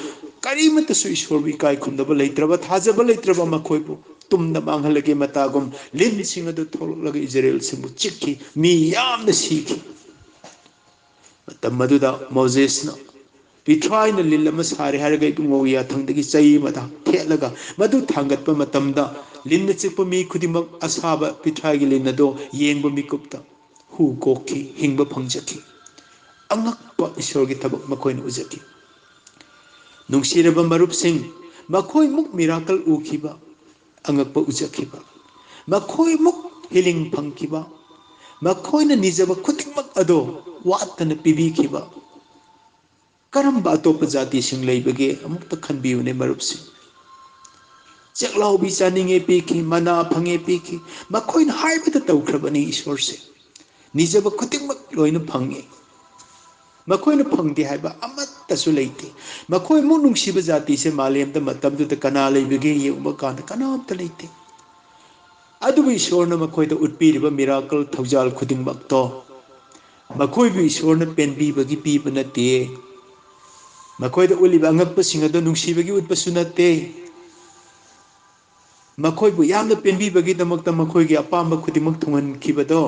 ꯀꯔꯤꯃꯠꯇꯁꯨ ꯏꯁꯣꯔꯕꯨ ꯏꯀꯥꯏ ꯈꯨꯝꯅꯕ ꯂꯩꯇ꯭ꯔꯕ, ꯊꯥꯖꯕ ꯂꯩꯇ꯭ꯔꯕ ꯃꯈꯣꯏꯕꯨ ꯇꯨꯝꯅ ꯃꯥꯡꯍꯜꯂꯒꯦ ꯃꯇꯥꯒꯨꯝ ꯂꯤꯟꯁꯤꯡ ꯑꯗꯨ ꯊꯣꯛꯂꯛꯂꯒ ꯏꯖꯔꯦꯜꯁꯤꯡꯕꯨ ꯆꯤꯛꯈꯤ꯫ ꯃꯤ ꯌꯥꯝꯅ ꯁꯤꯈꯤ꯫ ꯃꯇꯝ ꯑꯗꯨꯗ ꯃꯣꯖꯦꯁꯅ ꯄꯤꯊ꯭ꯔꯥꯏꯅ ꯂꯤꯟ ꯑꯃ ꯁꯥꯔꯦ ꯍꯥꯏꯔꯒ ꯏꯕꯨꯡꯉꯣꯒꯤ ꯌꯥꯊꯪꯗꯒꯤ ꯆꯩ ꯑꯃꯗ ꯊꯦꯠꯂꯒ ꯃꯗꯨ ꯊꯥꯡꯒꯠꯄ ꯃꯇꯝꯗ, ꯂꯤꯟꯅ ꯆꯤꯛꯄ ꯃꯤ ꯈꯨꯗꯤꯡꯃꯛ ꯑꯁꯥꯕ ꯄꯤꯊ꯭ꯔꯥꯏꯒꯤ ꯂꯤꯟ ꯑꯗꯨ ꯌꯦꯡꯕ ꯃꯤꯀꯨꯞꯇ ꯍꯨ ꯀꯣꯛꯈꯤ, ꯍꯤꯡꯕ ꯐꯪꯖꯈꯤ꯫ ꯑꯉꯛꯄ ꯏꯁꯣꯔꯒꯤ ꯊꯕꯛ ꯃꯈꯣꯏꯅ ꯎꯖꯈꯤ꯫ ꯅꯨꯡꯁꯤꯔꯕ ꯃꯔꯨꯞꯁꯤꯡ, ꯃꯈꯣꯏꯃꯨꯛ ꯃꯤꯔꯥꯀꯜ ꯎꯈꯤꯕ, ꯑꯉꯛꯄ ꯎꯖꯈꯤꯕ, ꯃꯈꯣꯏꯃꯨꯛ ꯍꯤꯂꯤꯡ ꯐꯪꯈꯤꯕ, ꯃꯈꯣꯏꯅ ꯅꯤꯖꯕ ꯈꯨꯗꯤꯡꯃꯛ ꯑꯗꯣ ꯋꯥꯠꯇꯅ ꯄꯤꯕꯤꯈꯤꯕ ꯀꯔꯝꯕ ꯑꯇꯣꯞꯄ ꯖꯥꯇꯤꯁꯤꯡ ꯂꯩꯕꯒꯦ? ꯑꯃꯨꯛꯇ ꯈꯟꯕꯤꯌꯨꯅꯦ, ꯃꯔꯨꯞꯁꯤꯡ꯫ ꯆꯥꯛꯂꯥꯎꯕꯤ ꯆꯥꯅꯤꯡꯉꯦ ꯄꯤꯈꯤ, ꯃꯅꯥ ꯐꯪꯉꯦ ꯄꯤꯈꯤ꯫ ꯃꯈꯣꯏꯅ ꯍꯥꯏꯕꯗ ꯇꯧꯈ꯭ꯔꯕꯅꯤ ꯏꯁꯣꯔꯁꯦ꯫ ꯅꯤꯖꯕ ꯈꯨꯗꯤꯡꯃꯛ ꯂꯣꯏꯅ ꯐꯪꯉꯦ꯫ ꯃꯈꯣꯏꯅ ꯐꯪꯗꯦ ꯍꯥꯏꯕ ꯑꯃꯠꯇꯁꯨ ꯂꯩꯇꯦ꯫ ꯃꯈꯣꯏꯃꯨꯛ ꯅꯨꯡꯁꯤꯕ ꯖꯥꯇꯤꯁꯦ ꯃꯥꯂꯦꯝꯗ ꯃꯇꯝꯗꯨꯗ ꯀꯅꯥ ꯂꯩꯕꯒꯦ ꯌꯦꯡꯕ ꯀꯥꯟꯗ ꯀꯅꯥꯝꯇ ꯂꯩꯇꯦ꯫ ꯑꯗꯨꯕꯨ ꯏꯁꯣꯔꯅ ꯃꯈꯣꯏꯗ ꯎꯠꯄꯤꯔꯤꯕ ꯃꯤꯔꯥꯀꯜ ꯊꯧꯖꯥꯜ ꯈꯨꯗꯤꯡꯃꯛꯇꯣ ꯃꯈꯣꯏꯕꯨ ꯏꯁꯣꯔꯅ ꯄꯦꯟꯕꯤꯕꯒꯤ ꯄꯤꯕ ꯅꯠꯇꯦ꯫ ꯃꯈꯣꯏꯗ ꯎꯠꯂꯤꯕ ꯑꯉꯛꯄꯁꯤꯡ ꯑꯗꯨ ꯅꯨꯡꯁꯤꯕꯒꯤ ꯎꯠꯄꯁꯨ ꯅꯠꯇꯦ꯫ ꯃꯈꯣꯏꯕꯨ ꯌꯥꯝꯅ ꯄꯦꯟꯕꯤꯕꯒꯤꯗꯃꯛꯇ ꯃꯈꯣꯏꯒꯤ ꯑꯄꯥꯝꯕ ꯈꯨꯗꯤꯡꯃꯛ ꯊꯨꯡꯍꯟꯈꯤꯕꯗꯣ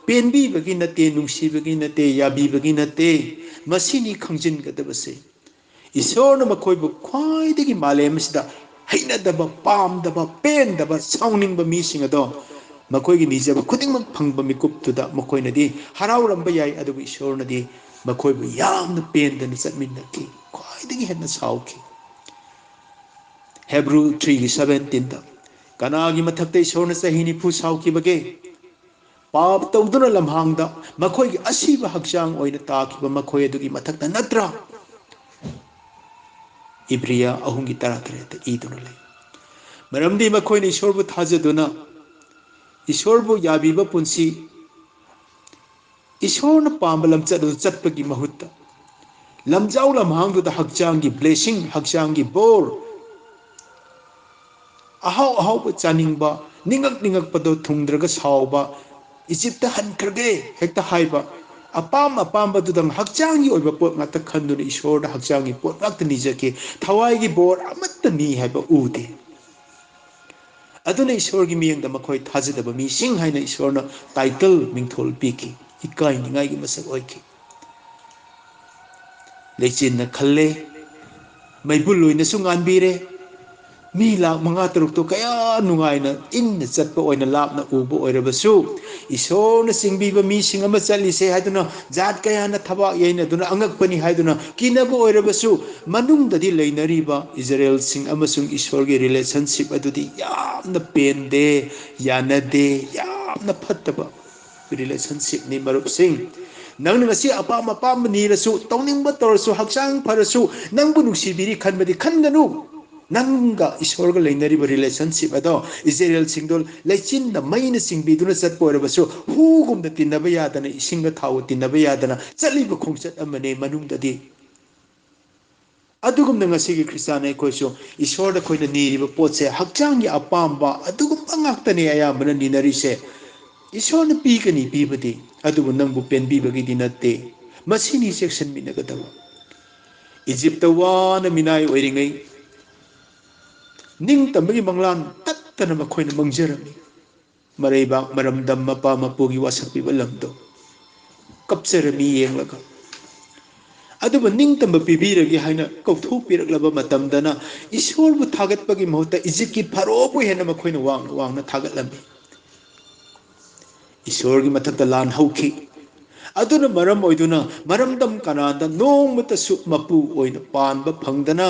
ꯄꯦꯟꯕꯤꯕꯒꯤ ꯅꯠꯇꯦ, ꯅꯨꯡꯁꯤꯕꯒꯤ ꯅꯠꯇꯦ, ꯌꯥꯕꯤꯕꯒꯤ ꯅꯠꯇꯦ꯫ ꯃꯁꯤꯅꯤ ꯈꯪꯖꯤꯟꯒꯗꯕꯁꯦ꯫ ꯏꯁꯣꯔꯅ ꯃꯈꯣꯏꯕꯨ ꯈ꯭ꯋꯥꯏꯗꯒꯤ ꯃꯥꯂꯦꯝ ꯑꯁꯤꯗ ꯍꯩꯅꯗꯕ, ꯄꯥꯝꯗꯕ, ꯄꯦꯟꯗꯕ, ꯁꯥꯎꯅꯤꯡꯕ ꯃꯤꯁꯤꯡ ꯑꯗꯣ ꯃꯈꯣꯏꯒꯤ ꯅꯤꯖꯕ ꯈꯨꯗꯤꯡꯃꯛ ꯐꯪꯕ ꯃꯤꯀꯨꯞꯇꯨꯗ ꯃꯈꯣꯏꯅꯗꯤ ꯍꯔꯥꯎꯔꯝꯕ ꯌꯥꯏ, ꯑꯗꯨꯕꯨ ꯏꯁꯣꯔꯅꯗꯤ ꯃꯈꯣꯏꯕꯨ ꯌꯥꯝꯅ ꯄꯦꯟꯗꯅ ꯆꯠꯃꯤꯟꯅꯈꯤ, ꯈ꯭ꯋꯥꯏꯗꯒꯤ ꯍꯦꯟꯅ ꯁꯥꯎꯈꯤ꯫ ꯍꯦꯕ꯭ꯔꯨ ꯊ꯭ꯔꯤꯒꯤ ꯁꯕꯦꯟꯇꯤꯟꯗ, "ꯀꯅꯥꯒꯤ ꯃꯊꯛꯇ ꯏꯁꯣꯔꯅ ꯆꯍꯤ ꯅꯤꯐꯨ ꯁꯥꯎꯈꯤꯕꯒꯦ? ꯄꯥꯞ ꯇꯧꯗꯨꯅ ꯂꯝꯍꯥꯡꯗ ꯃꯈꯣꯏꯒꯤ ꯑꯁꯤꯕ ꯍꯛꯆꯥꯡ ꯑꯣꯏꯅ ꯇꯥꯈꯤꯕ ꯃꯈꯣꯏ ꯑꯗꯨꯒꯤ ꯃꯊꯛꯇ ꯅꯠꯇ꯭ꯔꯥ?" ꯏꯕ꯭ꯔꯤꯌꯥ ꯑꯍꯨꯝꯒꯤ ꯇꯔꯥꯇꯔꯦꯠꯇ ꯏꯗꯨꯅ ꯂꯩ꯫ ꯃꯔꯝꯗꯤ ꯃꯈꯣꯏꯅ ꯏꯁꯣꯔꯕꯨ ꯊꯥꯖꯗꯨꯅ ꯏꯁꯣꯔꯕꯨ ꯌꯥꯕꯤꯕ ꯄꯨꯟꯁꯤ, ꯏꯁꯣꯔꯅ ꯄꯥꯝꯕ ꯂꯝꯆꯠ ꯑꯗꯨ ꯆꯠꯄꯒꯤ ꯃꯍꯨꯠꯇ ꯂꯝꯖꯥꯎ ꯂꯝꯍꯥꯡꯗꯨꯗ ꯍꯛꯆꯥꯡꯒꯤ blessing, ꯍꯛꯆꯥꯡꯒꯤ ꯕꯣꯔ, ꯑꯍꯥꯎ ꯑꯍꯥꯎꯕ ꯆꯥꯅꯤꯡꯕ, ꯅꯤꯡꯉꯛ ꯅꯤꯡꯉꯛꯄꯗꯣ ꯊꯨꯡꯗ꯭ꯔꯒ ꯁꯥꯎꯕ, "ꯏꯖꯤꯞꯇ ꯍꯟꯈ꯭ꯔꯒꯦ" ꯍꯦꯛꯇ ꯍꯥꯏꯕ, ꯑꯄꯥꯝ ꯑꯄꯥꯝꯕꯗꯨꯗꯪ ꯍꯛꯆꯥꯡꯒꯤ ꯑꯣꯏꯕ ꯄꯣꯠ ꯉꯥꯛꯇ ꯈꯟꯗꯨꯅ ꯏꯁꯣꯔꯗ ꯍꯛꯆꯥꯡꯒꯤ ꯄꯣꯠ ꯉꯥꯛꯇ ꯅꯤꯖꯈꯤ, ꯊꯋꯥꯏꯒꯤ ꯕꯣꯔ ꯑꯃꯠꯇ ꯅꯤ ꯍꯥꯏꯕ ꯎꯗꯦ꯫ ꯑꯗꯨꯅ ꯏꯁꯣꯔꯒꯤ ꯃꯤꯠꯌꯦꯡꯗ ꯃꯈꯣꯏ ꯊꯥꯖꯗꯕ ꯃꯤꯁꯤꯡ ꯍꯥꯏꯅ ꯏꯁꯣꯔꯅ title, ꯃꯤꯡꯊꯣꯜ ꯄꯤꯈꯤ, ꯏꯀꯥꯏꯅꯤꯡꯉꯥꯏꯒꯤ ꯃꯁꯛ ꯑꯣꯏꯈꯤ꯫ ꯂꯩꯆꯤꯟꯅ ꯈꯜꯂꯦ, ꯃꯩꯕꯨꯜ ꯑꯣꯏꯅꯁꯨ ꯉꯥꯟꯕꯤꯔꯦ꯫ ꯃꯤ ꯂꯥꯛ ꯃꯉꯥ ꯇꯔꯨꯛꯇꯣ ꯀꯌꯥ ꯅꯨꯡꯉꯥꯏꯅ ꯏꯪꯅ ꯆꯠꯄ ꯑꯣꯏꯅ ꯂꯥꯞꯅ ꯎꯕ ꯑꯣꯏꯔꯕꯁꯨ, ꯏꯁꯣꯔꯅ ꯆꯤꯡꯕꯤꯕ ꯃꯤꯁꯤꯡ ꯑꯃ ꯆꯠꯂꯤꯁꯦ ꯍꯥꯏꯗꯨꯅ ꯖꯥꯠ ꯀꯌꯥꯅ ꯊꯕꯥꯛ ꯌꯩꯅꯗꯨꯅ ꯑꯉꯛꯄꯅꯤ ꯍꯥꯏꯗꯨꯅ ꯀꯤꯅꯕ ꯑꯣꯏꯔꯕꯁꯨ, ꯃꯅꯨꯡꯗꯗꯤ ꯂꯩꯅꯔꯤꯕ ꯏꯖꯔꯦꯜꯁꯤꯡ ꯑꯃꯁꯨꯡ ꯏꯁꯣꯔꯒꯤ relationship ꯑꯗꯨꯗꯤ ꯌꯥꯝꯅ ꯄꯦꯟꯗꯦ, ꯌꯥꯅꯗꯦ, ꯌꯥꯝꯅ ꯐꯠꯇꯕ relationshipꯅꯤ꯫ ꯃꯔꯨꯞꯁꯤꯡ, ꯅꯪꯅ ꯉꯁꯤ ꯑꯄꯥꯝ ꯑꯄꯥꯝꯕ ꯅꯤꯔꯁꯨ, ꯇꯧꯅꯤꯡꯕ ꯇꯧꯔꯁꯨ, ꯍꯛꯆꯥꯡ ꯐꯔꯁꯨ, ꯅꯪꯕꯨ ꯅꯨꯡꯁꯤꯕꯤꯔꯤ ꯈꯟꯕꯗꯤ ꯈꯟꯒꯅꯨ꯫ ꯅꯪꯒ ꯏꯁꯣꯔꯒ ꯂꯩꯅꯔꯤꯕ relationship ꯑꯗꯣ ꯏꯖꯔꯦꯜꯁꯤꯡꯗꯣ ꯂꯩꯆꯤꯟꯅ ꯃꯩꯅ ꯆꯤꯡꯕꯤꯗꯨꯅ ꯆꯠꯄ ꯑꯣꯏꯔꯕꯁꯨ ꯍꯨꯒꯨꯝꯅ ꯇꯤꯟꯅꯕ ꯌꯥꯗꯅ, ꯏꯁꯤꯡꯒ ꯊꯥꯎꯒ ꯇꯤꯟꯅꯕ ꯌꯥꯗꯅ ꯆꯠꯂꯤꯕ ꯈꯣꯡꯆꯠ ꯑꯃꯅꯤ ꯃꯅꯨꯡꯗꯗꯤ꯫ ꯑꯗꯨꯒꯨꯝꯅ ꯉꯁꯤꯒꯤ ꯈ꯭ꯔꯤꯁꯇꯥꯟ ꯑꯩꯈꯣꯏꯁꯨ ꯏꯁꯣꯔꯗ ꯑꯩꯈꯣꯏꯅ ꯅꯤꯔꯤꯕ ꯄꯣꯠꯁꯦ ꯍꯛꯆꯥꯡꯒꯤ ꯑꯄꯥꯝꯕ ꯑꯗꯨꯒꯨꯝꯕ ꯉꯥꯛꯇꯅꯦ ꯑꯌꯥꯝꯕꯅ ꯅꯤꯅꯔꯤꯁꯦ꯫ ꯏꯁꯣꯔꯅ ꯄꯤꯒꯅꯤ ꯄꯤꯕꯗꯤ, ꯑꯗꯨꯕꯨ ꯅꯪꯕꯨ ꯄꯦꯟꯕꯤꯕꯒꯤꯗꯤ ꯅꯠꯇꯦ꯫ ꯃꯁꯤꯅꯤ ꯆꯦꯛꯁꯤꯟꯃꯤꯟꯅꯒꯗꯕ꯫ ꯏꯖꯤꯞꯇ ꯋꯥꯅ ꯃꯤꯅꯥꯏ ꯑꯣꯏꯔꯤꯉꯩ ꯅꯤꯡꯇꯝꯕꯒꯤ ꯃꯪꯂꯥꯟ ꯇꯠꯇꯅ ꯃꯈꯣꯏꯅ ꯃꯪꯖꯔꯝꯃꯤ꯫ ꯃꯔꯩꯕꯥꯛ ꯃꯔꯝꯗꯝ ꯃꯄꯥ ꯃꯄꯨꯒꯤ ꯋꯥꯁꯛꯄꯤꯕ ꯂꯝꯗꯣ ꯀꯞꯆꯔꯝꯃꯤ ꯌꯦꯡꯂꯒ꯫ ꯑꯗꯨꯕꯨ ꯅꯤꯡꯇꯝꯕ ꯄꯤꯕꯤꯔꯒꯦ ꯍꯥꯏꯅ ꯀꯧꯊꯣꯛꯄꯤꯔꯛꯂꯕ ꯃꯇꯝꯗꯅ ꯏꯁꯣꯔꯕꯨ ꯊꯥꯒꯠꯄꯒꯤ ꯃꯍꯨꯠꯇ ꯏꯖꯤꯞꯀꯤ ꯐꯔꯣꯕꯨ ꯍꯦꯟꯅ ꯃꯈꯣꯏꯅ ꯋꯥꯡꯅ ꯋꯥꯡꯅ ꯊꯥꯒꯠꯂꯝꯃꯤ꯫ ꯏꯁꯣꯔꯒꯤ ꯃꯊꯛꯇ ꯂꯥꯟ ꯍꯧꯈꯤ꯫ ꯑꯗꯨꯅ ꯃꯔꯝ ꯑꯣꯏꯗꯨꯅ ꯃꯔꯝꯗꯝ ꯀꯅꯥꯟꯗ ꯅꯣꯡꯃꯇꯁꯨ ꯃꯄꯨ ꯑꯣꯏꯅ ꯄꯥꯟꯕ ꯐꯪꯗꯅ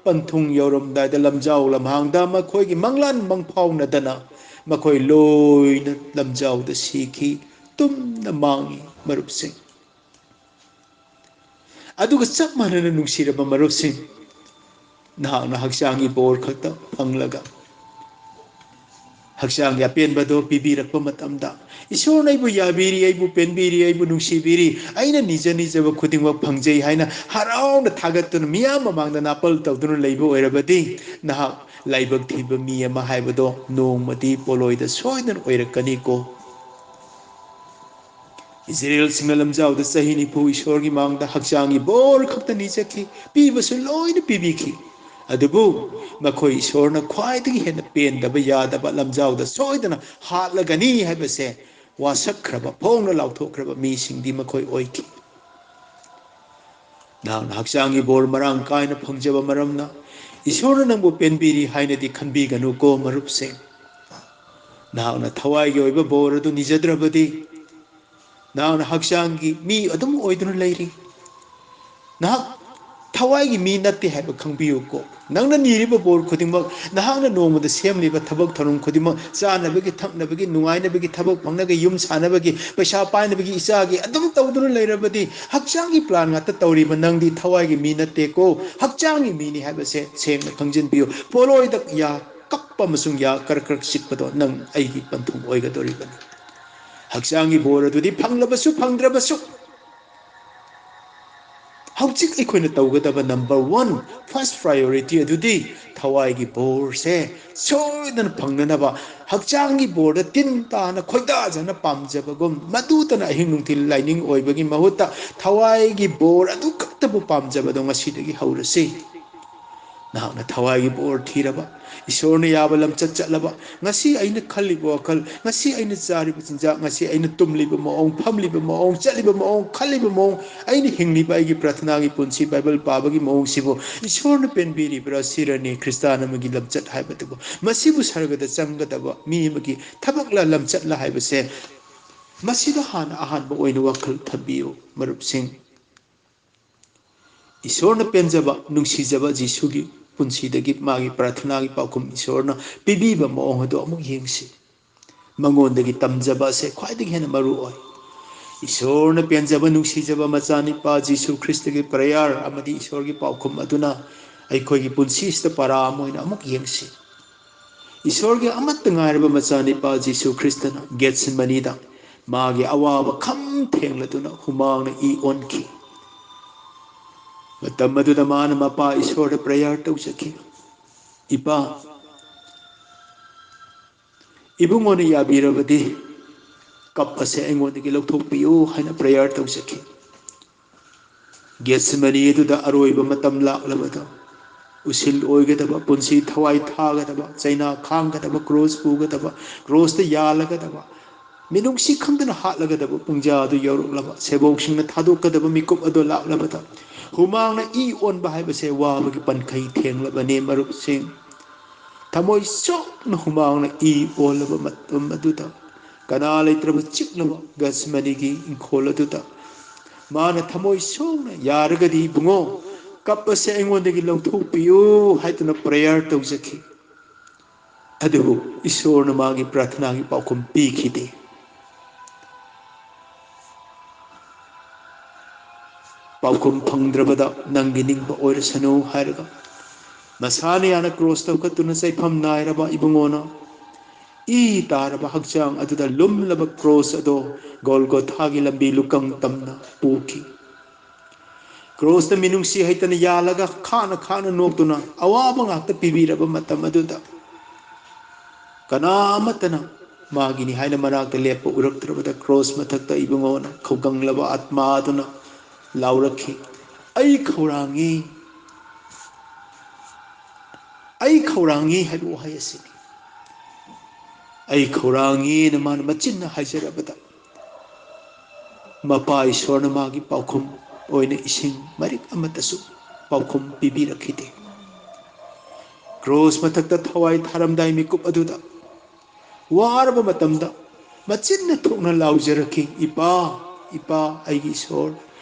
ꯄꯟꯊꯨꯡ ꯌꯧꯔꯝꯗꯥꯏꯗ ꯂꯝꯖꯥꯎ ꯂꯝꯍꯥꯡꯗ ꯃꯈꯣꯏꯒꯤ ꯃꯪꯂꯥꯟ ꯃꯪꯐꯥꯎꯅꯗꯅ ꯃꯈꯣꯏ ꯂꯣꯏꯅ ꯂꯝꯖꯥꯎꯗ ꯁꯤꯈꯤ꯫ ꯇꯨꯝꯅ ꯃꯥꯡꯉꯤ ꯃꯔꯨꯞꯁꯤꯡ꯫ ꯑꯗꯨꯒ ꯆꯞ ꯃꯥꯟꯅꯅ ꯅꯨꯡꯁꯤꯔꯕ ꯃꯔꯨꯞꯁꯤꯡ, ꯅꯍꯥꯛꯅ ꯍꯛꯆꯥꯡꯒꯤ ꯕꯣꯔ ꯈꯛꯇ ꯐꯪꯂꯒ ꯍꯛꯆꯥꯡꯒꯤ ꯑꯄꯦꯟꯕꯗꯣ ꯄꯤꯕꯤꯔꯛꯄ ꯃꯇꯝꯗ, "ꯏꯁꯣꯔꯅ ꯑꯩꯕꯨ ꯌꯥꯕꯤꯔꯤ, ꯑꯩꯕꯨ ꯄꯦꯟꯕꯤꯔꯤ, ꯑꯩꯕꯨ ꯅꯨꯡꯁꯤꯕꯤꯔꯤ, ꯑꯩꯅ ꯅꯤꯖ ꯅꯤꯖꯕ ꯈꯨꯗꯤꯡꯃꯛ ꯐꯪꯖꯩ" ꯍꯥꯏꯅ ꯍꯔꯥꯎꯅ ꯊꯥꯒꯠꯇꯨꯅ ꯃꯤꯌꯥꯝ ꯃꯃꯥꯡꯗ ꯅꯥꯄꯜ ꯇꯧꯗꯨꯅ ꯂꯩꯕ ꯑꯣꯏꯔꯕꯗꯤ, ꯅꯍꯥꯛ ꯂꯥꯏꯕꯛ ꯊꯤꯕ ꯃꯤ ꯑꯃ ꯍꯥꯏꯕꯗꯣ ꯅꯣꯡꯃꯗꯤ ꯄꯣꯂꯣꯏꯗ ꯁꯣꯏꯗꯅ ꯑꯣꯏꯔꯛꯀꯅꯤꯀꯣ꯫ ꯏꯖꯔꯦꯜꯁꯤꯡꯅ ꯂꯝꯖꯥꯎꯗ ꯆꯍꯤ ꯅꯤꯐꯨ ꯏꯁꯣꯔꯒꯤ ꯃꯥꯡꯗ ꯍꯛꯆꯥꯡꯒꯤ ꯕꯣꯔ ꯈꯛꯇ ꯅꯤꯖꯈꯤ, ꯄꯤꯕꯁꯨ ꯂꯣꯏꯅ ꯄꯤꯕꯤꯈꯤ꯫ ꯑꯗꯨꯕꯨ ꯃꯈꯣꯏ ꯏꯁꯣꯔꯅ ꯈ꯭ꯋꯥꯏꯗꯒꯤ ꯍꯦꯟꯅ ꯄꯦꯟꯗꯕ ꯌꯥꯗꯕ ꯂꯝꯖꯥꯎꯗ ꯁꯣꯏꯗꯅ ꯍꯥꯠꯂꯒꯅꯤ ꯍꯥꯏꯕꯁꯦ ꯋꯥꯁꯛꯈ꯭ꯔꯕ, ꯐꯣꯡꯅ ꯂꯥꯎꯊꯣꯛꯈ꯭ꯔꯕ ꯃꯤꯁꯤꯡꯗꯤ ꯃꯈꯣꯏ ꯑꯣꯏꯈꯤ꯫ ꯅꯍꯥꯛꯅ ꯍꯛꯆꯥꯡꯒꯤ ꯕꯣꯔ ꯃꯔꯥꯡ ꯀꯥꯏꯅ ꯐꯪꯖꯕ ꯃꯔꯝꯅ ꯏꯁꯣꯔꯅ ꯅꯪꯕꯨ ꯄꯦꯟꯕꯤꯔꯤ ꯍꯥꯏꯅꯗꯤ ꯈꯟꯕꯤꯒꯅꯨꯀꯣ ꯃꯔꯨꯞꯁꯤꯡ꯫ ꯅꯍꯥꯛꯅ ꯊꯋꯥꯏꯒꯤ ꯑꯣꯏꯕ ꯕꯣꯔ ꯑꯗꯨ ꯅꯤꯖꯗ꯭ꯔꯕꯗꯤ, ꯅꯍꯥꯛꯅ ꯍꯛꯆꯥꯡꯒꯤ ꯃꯤ ꯑꯗꯨꯝ ꯑꯣꯏꯗꯨꯅ ꯂꯩꯔꯤ꯫ ꯅꯍꯥꯛ ꯊꯋꯥꯏꯒꯤ ꯃꯤ ꯅꯠꯇꯦ ꯍꯥꯏꯕ ꯈꯪꯕꯤꯌꯨꯀꯣ꯫ ꯅꯪꯅ ꯅꯤꯔꯤꯕ ꯕꯣꯔ ꯈꯨꯗꯤꯡꯃꯛ, ꯅꯍꯥꯛꯅ ꯅꯣꯡꯃꯗ ꯁꯦꯝꯂꯤꯕ ꯊꯕꯛ ꯊꯧꯔꯝ ꯈꯨꯗꯤꯡꯃꯛ, ꯆꯥꯅꯕꯒꯤ, ꯊꯛꯅꯕꯒꯤ, ꯅꯨꯡꯉꯥꯏꯅꯕꯒꯤ, ꯊꯕꯛ ꯐꯪꯅꯕꯒꯤ, ꯌꯨꯝ ꯁꯥꯅꯕꯒꯤ, ꯄꯩꯁꯥ ꯄꯥꯏꯅꯕꯒꯤ, ꯏꯆꯥꯒꯤ ꯑꯗꯨꯝ ꯇꯧꯗꯨꯅ ꯂꯩꯔꯕꯗꯤ, ꯍꯛꯆꯥꯡꯒꯤ plan ꯉꯥꯛꯇ ꯇꯧꯔꯤꯕ ꯅꯪꯗꯤ ꯊꯋꯥꯏꯒꯤ ꯃꯤ ꯅꯠꯇꯦꯀꯣ꯫ ꯍꯛꯆꯥꯡꯒꯤ ꯃꯤꯅꯤ ꯍꯥꯏꯕꯁꯦ ꯁꯦꯡꯅ ꯈꯪꯖꯤꯟꯕꯤꯌꯨ꯫ ꯄꯣꯂꯣꯏꯗ ꯌꯥ ꯀꯞꯄ ꯑꯃꯁꯨꯡ ꯌꯥ ꯀꯔꯛ ꯀꯔꯛ ꯆꯤꯛꯄꯗꯣ ꯅꯪ ꯑꯩꯒꯤ ꯄꯟꯊꯨꯡ ꯑꯣꯏꯒꯗꯧꯔꯤꯕꯅꯤ꯫ ꯍꯛꯆꯥꯡꯒꯤ ꯕꯣꯔ ꯑꯗꯨꯗꯤ ꯐꯪꯂꯕꯁꯨ ꯐꯪꯗ꯭ꯔꯕꯁꯨ, ꯍꯧꯖꯤꯛ ꯑꯩꯈꯣꯏꯅ ꯇꯧꯒꯗꯕ number one, first priority ꯑꯗꯨꯗꯤ ꯊꯋꯥꯏꯒꯤ ꯕꯣꯔꯁꯦ ꯁꯣꯏꯗꯅ ꯐꯪꯅꯅꯕ, ꯍꯛꯆꯥꯡꯒꯤ ꯕꯣꯔꯗ ꯇꯤꯟ ꯇꯥꯅ ꯈꯣꯏꯗꯥꯖꯅ ꯄꯥꯝꯖꯕꯒꯨꯝ, ꯃꯗꯨꯇꯅ ꯑꯍꯤꯡ ꯅꯨꯡꯊꯤꯜ ꯂꯥꯏꯅꯤꯡ ꯑꯣꯏꯕꯒꯤ ꯃꯍꯨꯠꯇ ꯊꯋꯥꯏꯒꯤ ꯕꯣꯔ ꯑꯗꯨ ꯈꯛꯇꯕꯨ ꯄꯥꯝꯖꯕꯗꯣ ꯉꯁꯤꯗꯒꯤ ꯍꯧꯔꯁꯤ꯫ ꯅꯍꯥꯛꯅ ꯊꯋꯥꯏꯒꯤ ꯕꯣꯔ ꯊꯤꯔꯕ, ꯏꯁꯣꯔꯅ ꯌꯥꯕ ꯂꯝꯆꯠ ꯆꯠꯂꯕ, ꯉꯁꯤ ꯑꯩꯅ ꯈꯜꯂꯤꯕ ꯋꯥꯈꯜ, ꯉꯁꯤ ꯑꯩꯅ ꯆꯥꯔꯤꯕ ꯆꯤꯟꯖꯥꯛ, ꯉꯁꯤ ꯑꯩꯅ ꯇꯨꯝꯂꯤꯕ ꯃꯑꯣꯡ, ꯐꯝꯂꯤꯕ ꯃꯑꯣꯡ, ꯆꯠꯂꯤꯕ ꯃꯑꯣꯡ, ꯈꯜꯂꯤꯕ ꯃꯑꯣꯡ, ꯑꯩꯅ ꯍꯤꯡꯂꯤꯕ ꯑꯩꯒꯤ ꯄ꯭ꯔꯥꯊꯅꯥꯒꯤ ꯄꯨꯟꯁꯤ, ꯕꯥꯏꯕꯜ ꯄꯥꯕꯒꯤ ꯃꯑꯣꯡꯁꯤꯕꯨ ꯏꯁꯣꯔꯅ ꯄꯦꯟꯕꯤꯔꯤꯕ꯭ꯔꯥ? ꯁꯤꯔꯅꯤ ꯈ꯭ꯔꯤꯁꯇꯥꯟ ꯑꯃꯒꯤ ꯂꯝꯆꯠ ꯍꯥꯏꯕꯗꯨꯕꯨ꯫ ꯃꯁꯤꯕꯨ ꯁꯔꯒꯗ ꯆꯪꯒꯗꯕ ꯃꯤ ꯑꯃꯒꯤ ꯊꯕꯛꯂ ꯂꯝꯆꯠꯂ ꯍꯥꯏꯕꯁꯦ, ꯃꯁꯤꯗ ꯍꯥꯟꯅ ꯑꯍꯥꯟꯕ ꯑꯣꯏꯅ ꯋꯥꯈꯜ ꯊꯝꯕꯤꯌꯨ, ꯃꯔꯨꯞꯁꯤꯡ꯫ ꯏꯁꯣꯔꯅ ꯄꯦꯟꯖꯕ, ꯅꯨꯡꯁꯤꯖꯕ ꯖꯤꯁꯨꯒꯤ ꯄꯨꯟꯁꯤꯗꯒꯤ ꯃꯥꯒꯤ ꯄ꯭ꯔꯥꯊꯅꯥꯒꯤ ꯄꯥꯎꯈꯨꯝ ꯏꯁꯣꯔꯅ ꯄꯤꯕꯤꯕ ꯃꯑꯣꯡ ꯑꯗꯨ ꯑꯃꯨꯛ ꯌꯦꯡꯁꯤ꯫ ꯃꯉꯣꯟꯗꯒꯤ ꯇꯝꯖꯕ ꯑꯁꯦ ꯈ꯭ꯋꯥꯏꯗꯒꯤ ꯍꯦꯟꯅ ꯃꯔꯨ ꯑꯣꯏ꯫ ꯏꯁꯣꯔꯅ ꯄꯦꯟꯖꯕ, ꯅꯨꯡꯁꯤꯖꯕ ꯃꯆꯥꯅꯤꯄꯥ ꯖꯤꯁꯨ ꯈ꯭ꯔꯤꯁꯇꯒꯤ prayer ꯑꯃꯗꯤ ꯏꯁꯣꯔꯒꯤ ꯄꯥꯎꯈꯨꯝ ꯑꯗꯨꯅ ꯑꯩꯈꯣꯏꯒꯤ ꯄꯨꯟꯁꯤꯁꯤꯗ ꯄꯔꯥ ꯑꯃ ꯑꯣꯏꯅ ꯑꯃꯨꯛ ꯌꯦꯡꯁꯤ꯫ ꯏꯁꯣꯔꯒꯤ ꯑꯃꯠꯇ ꯉꯥꯏꯔꯕ ꯃꯆꯥꯅꯤꯄꯥ ꯖꯤꯁꯨ ꯈ꯭ꯔꯤꯁꯇꯅ ꯒꯦꯠꯁꯦꯃꯅꯤꯗ ꯃꯥꯒꯤ ꯑꯋꯥꯕ ꯈꯝ ꯊꯦꯡꯂꯗꯨꯅ ꯍꯨꯃꯥꯡꯅ ꯏ ꯑꯣꯟꯈꯤ꯫ ꯃꯇꯝ ꯑꯗꯨꯗ ꯃꯥꯅ ꯃꯄꯥ ꯏꯁꯣꯔꯗ prayer ꯇꯧꯖꯈꯤ, "ꯏꯄꯥ, ꯏꯕꯨꯡꯉꯣꯅ ꯌꯥꯕꯤꯔꯕꯗꯤ ꯀꯞ ꯑꯁꯦ ꯑꯩꯉꯣꯟꯗꯒꯤ ꯂꯧꯊꯣꯛꯄꯤꯌꯨ" ꯍꯥꯏꯅ prayer ꯇꯧꯖꯈꯤ꯫ ꯒꯦꯠꯁꯦꯃꯅꯤ ꯑꯗꯨꯗ ꯑꯔꯣꯏꯕ ꯃꯇꯝ ꯂꯥꯛꯂꯕꯗ, ꯎꯁꯤꯜ ꯑꯣꯏꯒꯗꯕ, ꯄꯨꯟꯁꯤ ꯊꯋꯥꯏ ꯊꯥꯒꯗꯕ, ꯆꯩꯅꯥ ꯈꯥꯡꯒꯗꯕ, ꯀ꯭ꯔꯣꯁ ꯄꯨꯒꯗꯕ, ꯀ꯭ꯔꯣꯁꯇ ꯌꯥꯜꯂꯒꯗꯕ, ꯃꯤꯅꯨꯡꯁꯤ ꯈꯪꯗꯅ ꯍꯥꯠꯂꯒꯗꯕ ꯄꯨꯡꯖꯥ ꯑꯗꯨ ꯌꯧꯔꯛꯂꯕ, ꯁꯦꯕꯣꯛꯁꯤꯡꯅ ꯊꯥꯗꯣꯛꯀꯗꯕ ꯃꯤꯀꯨꯞ ꯑꯗꯨ ꯂꯥꯛꯂꯕꯗ, ꯍꯨꯃꯥꯡꯅ ꯏ ꯑꯣꯟꯕ ꯍꯥꯏꯕꯁꯦ ꯋꯥꯕꯒꯤ ꯄꯟꯈꯩ ꯊꯦꯡꯂꯕꯅꯤ, ꯃꯔꯨꯞꯁꯤꯡ꯫ ꯊꯃꯣꯏ ꯁꯣꯛꯅ ꯍꯨꯃꯥꯡꯅ ꯏ ꯑꯣꯜꯂꯕ ꯃꯇꯝ ꯑꯗꯨꯗ, ꯀꯅꯥ ꯂꯩꯇ꯭ꯔꯕ ꯆꯤꯛꯂꯕ ꯒꯦꯠꯁꯦꯃꯅꯤꯒꯤ ꯏꯪꯈꯣꯜ ꯑꯗꯨꯗ ꯃꯥꯅ ꯊꯃꯣꯏ ꯁꯣꯛꯅ, "ꯌꯥꯔꯒꯗꯤ ꯏꯕꯨꯡꯉꯣ, "ꯀꯞ ꯑꯁꯦ ꯑꯩꯉꯣꯟꯗꯒꯤ ꯂꯧꯊꯣꯛꯄꯤꯌꯨ" ꯍꯥꯏꯗꯨꯅ prayer ꯇꯧꯖꯈꯤ꯫ ꯑꯗꯨꯕꯨ ꯏꯁꯣꯔꯅ ꯃꯥꯒꯤ ꯄ꯭ꯔꯥꯔꯊꯅꯥꯒꯤ ꯄꯥꯎꯈꯨꯝ ꯄꯤꯈꯤꯗꯦ꯫ ꯄꯥꯎꯈꯨꯝ ꯐꯪꯗ꯭ꯔꯕꯗ "ꯅꯪꯒꯤ ꯅꯤꯡꯕ ꯑꯣꯏꯔꯁꯅꯨ" ꯍꯥꯏꯔꯒ ꯃꯁꯥꯅ ꯌꯥꯅ ꯀ꯭ꯔꯣꯁ ꯂꯧꯈꯠꯇꯨꯅ ꯆꯩꯐꯝ ꯅꯥꯏꯔꯕ ꯏꯕꯨꯡꯉꯣꯅ ꯏ ꯇꯥꯔꯕ ꯍꯛꯆꯥꯡ ꯑꯗꯨꯗ ꯂꯨꯝꯂꯕ ꯀ꯭ꯔꯣꯁ ꯑꯗꯣ ꯒꯣꯜꯒꯣꯊꯥꯒꯤ ꯂꯝꯕꯤ ꯂꯨꯀꯪ ꯇꯝꯅ ꯄꯨꯈꯤ꯫ ꯀ꯭ꯔꯣꯁꯇ ꯃꯤꯅꯨꯡꯁꯤ ꯍꯩꯇꯅ ꯌꯥꯜꯂꯒ ꯈꯥꯅ ꯈꯥꯅ ꯅꯣꯛꯇꯨꯅ ꯑꯋꯥꯕ ꯉꯥꯛꯇ ꯄꯤꯕꯤꯔꯕ ꯃꯇꯝ ꯑꯗꯨꯗ ꯀꯅꯥ ꯑꯃꯠꯇꯅ ꯃꯥꯒꯤꯅꯤ ꯍꯥꯏꯅ ꯃꯅꯥꯛꯇ ꯂꯦꯞꯄ ꯎꯔꯛꯇ꯭ꯔꯕꯗ ꯀ꯭ꯔꯣꯁ ꯃꯊꯛꯇ ꯏꯕꯨꯡꯉꯣꯅ ꯈꯧꯒꯪꯂꯕ ꯑꯥꯠꯃꯥ ꯑꯗꯨꯅ ꯂꯥꯎꯔꯛꯈꯤ, "ꯑꯩ ꯈꯧꯔꯥꯡꯉꯤ, ꯑꯩ ꯈꯧꯔꯥꯡꯉꯤ" ꯍꯥꯏꯕ ꯋꯥꯍꯩ ꯑꯁꯤꯅꯤ꯫ "ꯑꯩ ꯈꯧꯔꯥꯡꯉꯤꯅ" ꯃꯥꯅ ꯃꯆꯤꯟꯅ ꯍꯥꯏꯖꯔꯕꯗ ꯃꯄꯥ ꯏꯁꯣꯔꯅ ꯃꯥꯒꯤ ꯄꯥꯎꯈꯨꯝ ꯑꯣꯏꯅ ꯏꯁꯤꯡ ꯃꯔꯤꯛ ꯑꯃꯠꯇꯁꯨ ꯄꯥꯎꯈꯨꯝ ꯄꯤꯕꯤꯔꯛꯈꯤꯗꯦ꯫ ꯀ꯭ꯔꯣꯁ ꯃꯊꯛꯇ ꯊꯋꯥꯏ ꯊꯥꯔꯝꯗꯥꯏ ꯃꯤꯀꯨꯞ ꯑꯗꯨꯗ ꯋꯥꯔꯕ ꯃꯇꯝꯗ ꯃꯆꯤꯟꯅ ꯊꯣꯛꯅ ꯂꯥꯎꯖꯔꯛꯈꯤ, "ꯏꯄꯥ, ꯏꯄꯥ, ꯑꯩꯒꯤ ꯏꯁꯣꯔ,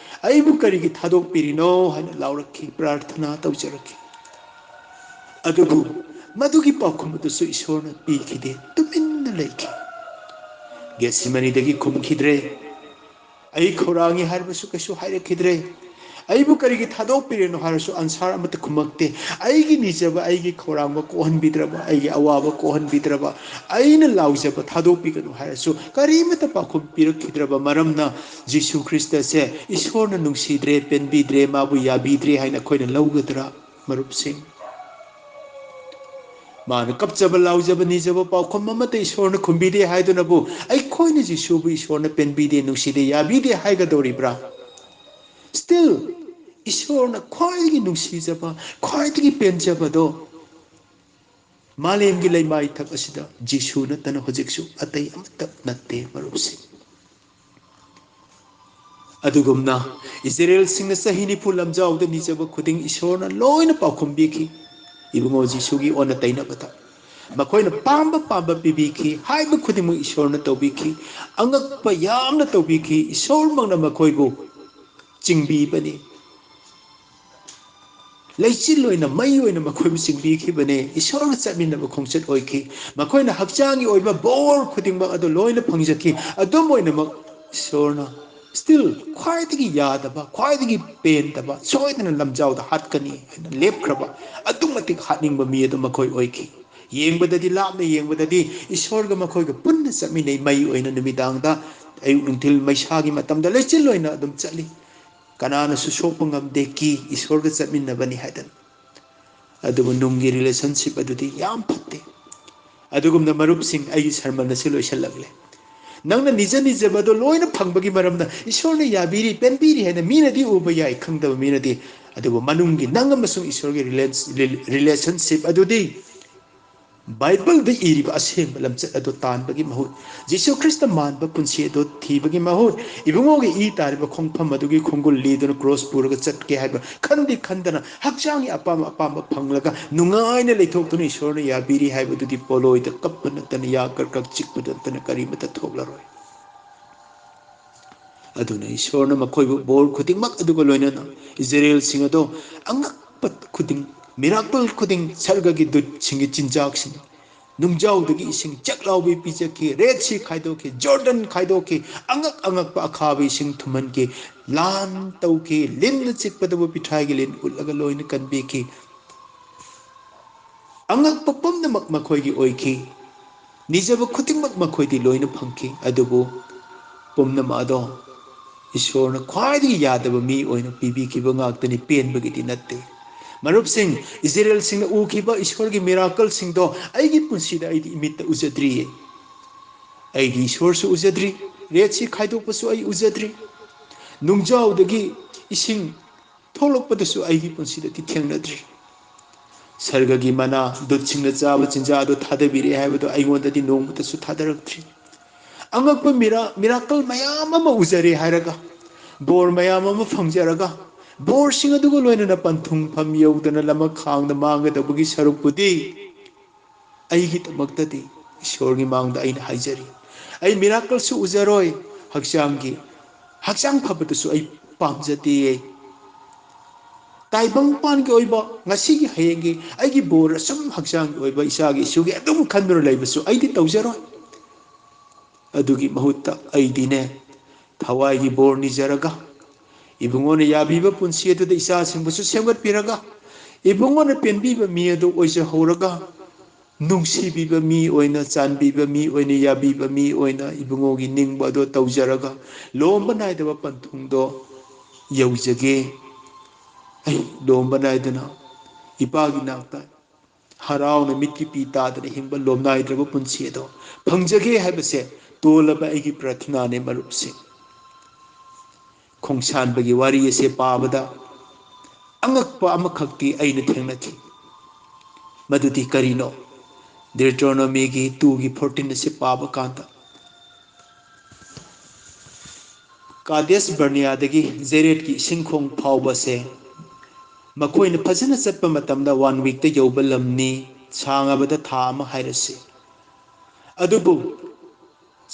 ꯑꯩꯕꯨ ꯀꯔꯤꯒꯤ ꯊꯥꯗꯣꯛꯄꯤꯔꯤꯅꯣ?" ꯍꯥꯏꯅ ꯂꯥꯎꯔꯛꯈꯤ, ꯄ꯭ꯔꯥꯔꯊꯅꯥ ꯇꯧꯖꯔꯛꯈꯤ꯫ ꯑꯗꯨꯕꯨ ꯃꯗꯨꯒꯤ ꯄꯥꯎꯈꯨꯝ ꯑꯗꯨꯁꯨ ꯏꯁꯣꯔꯅ ꯄꯤꯈꯤꯗꯦ, ꯇꯨꯃꯤꯟꯅ ꯂꯩꯈꯤ꯫ ꯒꯦꯠꯁꯤꯃꯅꯤꯗꯒꯤ ꯈꯨꯝꯈꯤꯗ꯭ꯔꯦ꯫ "ꯑꯩ ꯈꯧꯔꯥꯡꯉꯤ" ꯍꯥꯏꯔꯕꯁꯨ ꯀꯩꯁꯨ ꯍꯥꯏꯔꯛꯈꯤꯗ꯭ꯔꯦ꯫ "ꯑꯩꯕꯨ ꯀꯔꯤꯒꯤ ꯊꯥꯗꯣꯛꯄꯤꯔꯤꯅꯣ?" ꯍꯥꯏꯔꯁꯨ ꯑꯟꯁꯥꯔ ꯑꯃꯠꯇ ꯈꯨꯝꯃꯛꯇꯦ꯫ ꯑꯩꯒꯤ ꯅꯤꯖꯕ, ꯑꯩꯒꯤ ꯈꯧꯔꯥꯡꯕ ꯀꯣꯛꯍꯟꯕꯤꯗ꯭ꯔꯕ, ꯑꯩꯒꯤ ꯑꯋꯥꯕ ꯀꯣꯛꯍꯟꯕꯤꯗ꯭ꯔꯕ, ꯑꯩꯅ ꯂꯥꯎꯖꯕ ꯊꯥꯗꯣꯛꯄꯤꯒꯅꯨ ꯍꯥꯏꯔꯁꯨ ꯀꯔꯤꯃꯠꯇ ꯄꯥꯎꯈꯨꯝ ꯄꯤꯔꯛꯈꯤꯗ꯭ꯔꯕ ꯃꯔꯝꯅ ꯖꯤꯁꯨ ꯈ꯭ꯔꯤꯁꯇꯁꯦ ꯏꯁꯣꯔꯅ ꯅꯨꯡꯁꯤꯗ꯭ꯔꯦ, ꯄꯦꯟꯕꯤꯗ꯭ꯔꯦ, ꯃꯥꯕꯨ ꯌꯥꯕꯤꯗ꯭ꯔꯦ ꯍꯥꯏꯅ ꯑꯩꯈꯣꯏꯅ ꯂꯧꯒꯗ꯭ꯔꯥ? ꯃꯔꯨꯞꯁꯤꯡ, ꯃꯥꯅ ꯀꯞꯆꯕ, ꯂꯥꯎꯖꯕ, ꯅꯤꯖꯕ ꯄꯥꯎꯈꯨꯝ ꯑꯃꯠꯇ ꯏꯁꯣꯔꯅ ꯈꯨꯝꯕꯤꯗꯦ ꯍꯥꯏꯗꯨꯅꯕꯨ ꯑꯩꯈꯣꯏꯅ ꯖꯤꯁꯨꯕꯨ ꯏꯁꯣꯔꯅ ꯄꯦꯟꯕꯤꯗꯦ, ꯅꯨꯡꯁꯤꯗꯦ, ꯌꯥꯕꯤꯗꯦ ꯍꯥꯏꯒꯗꯧꯔꯤꯕ꯭ꯔꯥ? Still, ꯏꯁꯣꯔꯅ ꯈ꯭ꯋꯥꯏꯗꯒꯤ ꯅꯨꯡꯁꯤꯖꯕ, ꯈ꯭ꯋꯥꯏꯗꯒꯤ ꯄꯦꯟꯖꯕꯗꯣ ꯃꯥꯂꯦꯝꯒꯤ ꯂꯩꯃꯥꯏꯊꯛ ꯑꯁꯤꯗ ꯖꯤꯁꯨ ꯅꯠꯇꯅ ꯍꯧꯖꯤꯛꯁꯨ ꯑꯇꯩ ꯑꯃꯠꯇ ꯅꯠꯇꯦ, ꯃꯔꯨꯞꯁꯤꯡ꯫ ꯑꯗꯨꯒꯨꯝꯅ ꯏꯖꯔꯦꯜꯁꯤꯡꯅ ꯆꯍꯤ ꯅꯤꯐꯨ ꯂꯝꯖꯥꯎꯗ ꯅꯤꯖꯕ ꯈꯨꯗꯤꯡ ꯏꯁꯣꯔꯅ ꯂꯣꯏꯅ ꯄꯥꯎꯈꯨꯝ ꯄꯤꯈꯤ꯫ ꯏꯕꯨꯡꯉꯣ ꯖꯤꯁꯨꯒꯤ ꯑꯣꯟꯅ ꯇꯩꯅꯕꯗ ꯃꯈꯣꯏꯅ ꯄꯥꯝꯕ ꯄꯥꯝꯕ ꯄꯤꯕꯤꯈꯤ, ꯍꯥꯏꯕ ꯈꯨꯗꯤꯡꯃꯛ ꯏꯁꯣꯔꯅ ꯇꯧꯕꯤꯈꯤ, ꯑꯉꯛꯄ ꯌꯥꯝꯅ ꯇꯧꯕꯤꯈꯤ꯫ ꯏꯁꯣꯔꯃꯛꯅ ꯃꯈꯣꯏꯕꯨ ꯆꯤꯡꯕꯤꯕꯅꯤ꯫ ꯂꯩꯆꯤꯜ ꯑꯣꯏꯅ, ꯃꯩ ꯑꯣꯏꯅ ꯃꯈꯣꯏꯕꯨ ꯆꯤꯡꯕꯤꯈꯤꯕꯅꯦ꯫ ꯏꯁꯣꯔꯒ ꯆꯠꯃꯤꯟꯅꯕ ꯈꯣꯡꯆꯠ ꯑꯣꯏꯈꯤ꯫ ꯃꯈꯣꯏꯅ ꯍꯛꯆꯥꯡꯒꯤ ꯑꯣꯏꯕ ꯕꯣꯔ ꯈꯨꯗꯤꯡꯃꯛ ꯑꯗꯨ ꯂꯣꯏꯅ ꯐꯪꯖꯈꯤ꯫ ꯑꯗꯨꯝ ꯑꯣꯏꯅꯃꯛ ꯏꯁꯣꯔꯅ still ꯈ꯭ꯋꯥꯏꯗꯒꯤ ꯌꯥꯗꯕ, ꯈ꯭ꯋꯥꯏꯗꯒꯤ ꯄꯦꯟꯗꯕ, ꯁꯣꯏꯗꯅ ꯂꯝꯖꯥꯎꯗ ꯍꯥꯠꯀꯅꯤ ꯍꯥꯏꯅ ꯂꯦꯞꯈ꯭ꯔꯕ, ꯑꯗꯨꯛ ꯃꯇꯤꯛ ꯍꯥꯠꯅꯤꯡꯕ ꯃꯤ ꯑꯗꯨ ꯃꯈꯣꯏ ꯑꯣꯏꯈꯤ꯫ ꯌꯦꯡꯕꯗꯗꯤ, ꯂꯥꯞꯅ ꯌꯦꯡꯕꯗꯗꯤ ꯏꯁꯣꯔꯒ ꯃꯈꯣꯏꯒ ꯄꯨꯟꯅ ꯆꯠꯃꯤꯟꯅꯩ꯫ ꯃꯩ ꯑꯣꯏꯅ ꯅꯨꯃꯤꯗꯥꯡꯗ, ꯑꯌꯨꯛ ꯅꯨꯡꯊꯤꯜ ꯃꯩꯁꯥꯒꯤ ꯃꯇꯝꯗ ꯂꯩꯆꯤꯜ ꯑꯣꯏꯅ ꯑꯗꯨꯝ ꯆꯠꯂꯤ꯫ ꯀꯅꯥꯅꯁꯨ ꯁꯣꯛꯄ ꯉꯝꯗꯦ, ꯀꯤ ꯏꯁꯣꯔꯒ ꯆꯠꯃꯤꯟꯅꯕꯅꯤ ꯍꯥꯏꯗꯅ꯫ ꯑꯗꯨꯕꯨ ꯅꯨꯡꯒꯤ relationship ꯑꯗꯨꯗꯤ ꯌꯥꯝ ꯐꯠꯇꯦ꯫ ꯑꯗꯨꯒꯨꯝꯅ ꯃꯔꯨꯞꯁꯤꯡ, ꯑꯩꯒꯤ sermon ꯑꯁꯤ ꯂꯣꯏꯁꯤꯜꯂꯛꯂꯦ꯫ ꯅꯪꯅ ꯅꯤꯖ ꯅꯤꯖꯕꯗꯣ ꯂꯣꯏꯅ ꯐꯪꯕꯒꯤ ꯃꯔꯝꯅ ꯏꯁꯣꯔꯅ ꯌꯥꯕꯤꯔꯤ, ꯄꯦꯟꯕꯤꯔꯤ ꯍꯥꯏꯅ ꯃꯤꯅꯗꯤ ꯎꯕ ꯌꯥꯏ, ꯈꯪꯗꯕ ꯃꯤꯅꯗꯤ꯫ ꯑꯗꯨꯕꯨ ꯃꯅꯨꯡꯒꯤ ꯅꯪ ꯑꯃꯁꯨꯡ ꯏꯁꯣꯔꯒꯤ ꯔꯤꯂꯦꯟꯁ-, ꯔꯤꯂꯦ-, relationship ꯑꯗꯨꯗꯤ ꯕꯥꯏꯕꯜꯗ ꯏꯔꯤꯕ ꯑꯁꯦꯡꯕ ꯂꯝꯆꯠ ꯑꯗꯨ ꯇꯥꯟꯕꯒꯤ ꯃꯍꯨꯠ, ꯖꯤꯁꯨ ꯈ꯭ꯔꯤꯁꯇ ꯃꯥꯟꯕ ꯄꯨꯟꯁꯤ ꯑꯗꯨ ꯊꯤꯕꯒꯤ ꯃꯍꯨꯠ, ꯏꯕꯨꯡꯉꯣꯒꯤ ꯏ ꯇꯥꯔꯤꯕ ꯈꯣꯡꯐꯝ ꯑꯗꯨꯒꯤ ꯈꯣꯡꯒꯨꯜ ꯂꯤꯗꯨꯅ ꯀ꯭ꯔꯣꯁ ꯄꯨꯔꯒ ꯆꯠꯀꯦ ꯍꯥꯏꯕ ꯈꯟꯗꯤ ꯈꯟꯗꯅ, ꯍꯛꯆꯥꯡꯒꯤ ꯑꯄꯥꯝꯕ ꯑꯄꯥꯝꯕ ꯐꯪꯂꯒ ꯅꯨꯡꯉꯥꯏꯅ ꯂꯩꯊꯣꯛꯇꯨꯅ ꯏꯁꯣꯔꯅ ꯌꯥꯕꯤꯔꯤ ꯍꯥꯏꯕꯗꯨꯗꯤ ꯄꯣꯂꯣꯏꯗ ꯀꯞꯄ ꯅꯠꯇꯅ, ꯌꯥ ꯀꯔꯛ ꯀꯔꯛ ꯆꯤꯛꯄ ꯅꯠꯇꯅ ꯀꯔꯤꯃꯠꯇ ꯊꯣꯛꯂꯔꯣꯏ꯫ ꯑꯗꯨꯅ ꯏꯁꯣꯔꯅ ꯃꯈꯣꯏꯕꯨ ꯕꯣꯔ ꯈꯨꯗꯤꯡꯃꯛ ꯑꯗꯨꯒ ꯂꯣꯏꯅꯅ ꯏꯖꯔꯦꯜꯁꯤꯡ ꯑꯗꯣ ꯑꯉꯛꯄ ꯈꯨꯗꯤꯡ, miracle ꯈꯨꯗꯤꯡ, ꯁꯔꯒꯒꯤ ꯗꯨꯠꯁꯤꯡꯒꯤ ꯆꯤꯟꯖꯥꯛꯁꯤꯡ, ꯅꯨꯡꯖꯥꯎꯗꯒꯤ ꯏꯁꯤꯡ ꯆꯛ ꯂꯥꯎꯕꯤ ꯄꯤꯖꯈꯤ, ꯔꯦꯗ ꯁꯤ ꯈꯥꯏꯗꯣꯛꯈꯤ, ꯖꯣꯔꯗꯟ ꯈꯥꯏꯗꯣꯛꯈꯤ, ꯑꯉꯛ ꯑꯉꯛꯄ ꯑꯈꯥꯕ ꯏꯁꯤꯡ ꯊꯨꯝꯍꯟꯈꯤ, ꯂꯥꯟ ꯇꯧꯈꯤ, ꯂꯤꯟꯅ ꯆꯤꯛꯄꯗꯕꯨ ꯄꯤꯊ꯭ꯔꯥꯏꯒꯤ ꯂꯤꯟ ꯎꯠꯂꯒ ꯂꯣꯏꯅ ꯀꯟꯕꯤꯈꯤ꯫ ꯑꯉꯛꯄ ꯄꯨꯝꯅꯃꯛ ꯃꯈꯣꯏꯒꯤ ꯑꯣꯏꯈꯤ꯫ ꯅꯤꯖꯕ ꯈꯨꯗꯤꯡꯃꯛ ꯃꯈꯣꯏꯗꯤ ꯂꯣꯏꯅ ꯐꯪꯈꯤ꯫ ꯑꯗꯨꯕꯨ ꯄꯨꯝꯅꯃꯛ ꯑꯗꯣ ꯏꯁꯣꯔꯅ ꯈ꯭ꯋꯥꯏꯗꯒꯤ ꯌꯥꯗꯕ ꯃꯤ ꯑꯣꯏꯅ ꯄꯤꯕꯤꯈꯤꯕ ꯉꯥꯛꯇꯅꯤ, ꯄꯦꯟꯕꯒꯤꯗꯤ ꯅꯠꯇꯦ꯫ ꯃꯔꯨꯞꯁꯤꯡ, ꯏꯖꯔꯦꯜꯁꯤꯡꯅ ꯎꯈꯤꯕ ꯏꯁꯣꯔꯒꯤ miracleꯁꯤꯡꯗꯣ ꯑꯩꯒꯤ ꯄꯨꯟꯁꯤꯗ ꯑꯩꯗꯤ ꯏꯃꯤꯠꯇ ꯎꯖꯗ꯭ꯔꯤꯌꯦ꯫ ꯑꯩꯒꯤ ꯏꯁꯣꯔꯁꯨ ꯎꯖꯗ꯭ꯔꯤ, ꯔꯦꯗ ꯁꯤ ꯈꯥꯏꯗꯣꯛꯄꯁꯨ ꯑꯩ ꯎꯖꯗ꯭ꯔꯤ, ꯅꯨꯡꯖꯥꯎꯗꯒꯤ ꯏꯁꯤꯡ ꯊꯣꯛꯂꯛꯄꯗꯁꯨ ꯑꯩꯒꯤ ꯄꯨꯟꯁꯤꯗꯗꯤ ꯊꯦꯡꯅꯗ꯭ꯔꯤ꯫ ꯁꯔꯒꯒꯤ ꯃꯅꯥ, ꯗꯨꯠꯁꯤꯡꯅ ꯆꯥꯕ ꯆꯤꯟꯖꯥꯛ ꯑꯗꯨ ꯊꯥꯗꯕꯤꯔꯛꯑꯦ ꯍꯥꯏꯕꯗꯨ ꯑꯩꯉꯣꯟꯗꯗꯤ ꯅꯣꯡꯃꯇꯁꯨ ꯊꯥꯗꯔꯛꯇ꯭ꯔꯤ꯫ ꯑꯉꯛꯄ ꯃꯤꯔꯥ-, miracle ꯃꯌꯥꯝ ꯑꯃ ꯎꯖꯔꯦ ꯍꯥꯏꯔꯒ, ꯕꯣꯔ ꯃꯌꯥꯝ ꯑꯃ ꯐꯪꯖꯔꯒ, ꯕꯣꯔꯁꯤꯡ ꯑꯗꯨꯒ ꯂꯣꯏꯅꯅ ꯄꯟꯊꯨꯡꯐꯝ ꯌꯧꯗꯅ ꯂꯃꯛ ꯈꯥꯡꯗ ꯃꯥꯡꯒꯗꯧꯕꯒꯤ ꯁꯔꯨꯛꯄꯨꯗꯤ, ꯑꯩꯒꯤꯗꯃꯛꯇꯗꯤ ꯏꯁꯣꯔꯒꯤ ꯃꯥꯡꯗ ꯑꯩꯅ ꯍꯥꯏꯖꯔꯤ, ꯑꯩ miracleꯁꯨ ꯎꯖꯔꯣꯏ, ꯍꯛꯆꯥꯡꯒꯤ, ꯍꯛꯆꯥꯡ ꯐꯕꯗꯨꯁꯨ ꯑꯩ ꯄꯥꯝꯖꯗꯦ꯫ ꯇꯥꯏꯕꯪꯄꯥꯟꯒꯤ ꯑꯣꯏꯕ, ꯉꯁꯤꯒꯤ ꯍꯌꯦꯡꯒꯤ ꯑꯩꯒꯤ ꯕꯣꯔ ꯑꯁꯨꯝ ꯍꯛꯆꯥꯡꯒꯤ ꯑꯣꯏꯕ ꯏꯆꯥꯒꯤ ꯏꯁꯨꯒꯤ ꯑꯗꯨꯝ ꯈꯟꯗꯨꯅ ꯂꯩꯕꯁꯨ ꯑꯩꯗꯤ ꯇꯧꯖꯔꯣꯏ꯫ ꯑꯗꯨꯒꯤ ꯃꯍꯨꯠꯇ ꯑꯩꯗꯤꯅꯦ, ꯊꯋꯥꯏꯒꯤ ꯕꯣꯔ ꯅꯤꯖꯔꯒ, ꯏꯕꯨꯡꯉꯣꯅ ꯌꯥꯕꯤꯕ ꯄꯨꯟꯁꯤ ꯑꯗꯨꯗ ꯏꯆꯥꯁꯤꯡꯕꯨꯁꯨ ꯁꯦꯝꯒꯠꯄꯤꯔꯒ, ꯏꯕꯨꯡꯉꯣꯅ ꯄꯦꯟꯕꯤꯕ ꯃꯤ ꯑꯗꯨ ꯑꯣꯏꯖꯍꯧꯔꯒ, ꯅꯨꯡꯁꯤꯕꯤꯕ ꯃꯤ ꯑꯣꯏꯅ, ꯆꯥꯟꯕꯤꯕ ꯃꯤ ꯑꯣꯏꯅ, ꯌꯥꯕꯤꯕ ꯃꯤ ꯑꯣꯏꯅ ꯏꯕꯨꯡꯉꯣꯒꯤ ꯅꯤꯡꯕ ꯑꯗꯣ ꯇꯧꯖꯔꯒ, ꯂꯣꯝꯕ ꯅꯥꯏꯗꯕ ꯄꯟꯊꯨꯡꯗꯣ ꯌꯧꯖꯒꯦ꯫ ꯑꯩ ꯂꯣꯝꯕ ꯅꯥꯏꯗꯅ ꯏꯄꯥꯒꯤ ꯅꯥꯛꯇ ꯍꯔꯥꯎꯅ ꯃꯤꯠꯀꯤ ꯄꯤ ꯇꯥꯗꯅ ꯍꯤꯡꯕ ꯂꯣꯝꯅꯥꯏꯗ꯭ꯔꯕ ꯄꯨꯟꯁꯤ ꯑꯗꯣ ꯐꯪꯖꯒꯦ ꯍꯥꯏꯕꯁꯦ ꯇꯣꯜꯂꯕ ꯑꯩꯒꯤ ꯄ꯭ꯔꯊꯅꯥꯅꯦ, ꯃꯔꯨꯞꯁꯤꯡ꯫ ꯈꯣꯡꯁꯥꯟꯕꯒꯤ ꯋꯥꯔꯤ ꯑꯁꯦ ꯄꯥꯕꯗ ꯑꯉꯛꯄ ꯑꯃꯈꯛꯇꯤ ꯑꯩꯅ ꯊꯦꯡꯅꯈꯤ꯫ ꯃꯗꯨꯗꯤ ꯀꯔꯤꯅꯣ? ꯗ꯭ꯌꯨꯇꯦꯔꯣꯅꯣꯃꯤꯒꯤ ꯇꯨꯒꯤ ꯐꯣꯔꯇꯤꯟ ꯑꯁꯤ ꯄꯥꯕ ꯀꯥꯟꯗ, ꯀꯥꯗꯦꯁ ꯕꯔꯅꯤꯌꯥꯗꯒꯤ ꯖꯦꯔꯦꯠꯀꯤ ꯏꯁꯤꯡ ꯈꯣꯡ ꯐꯥꯎꯕꯁꯦ ꯃꯈꯣꯏꯅ ꯐꯖꯅ ꯆꯠꯄ ꯃꯇꯝꯗ ꯋꯥꯟ ꯋꯤꯛꯇ ꯌꯧꯕ ꯂꯝꯅꯤ, ꯁꯥꯡꯉꯕꯗ ꯊꯥ ꯑꯃ ꯍꯥꯏꯔꯁꯤ꯫ ꯑꯗꯨꯕꯨ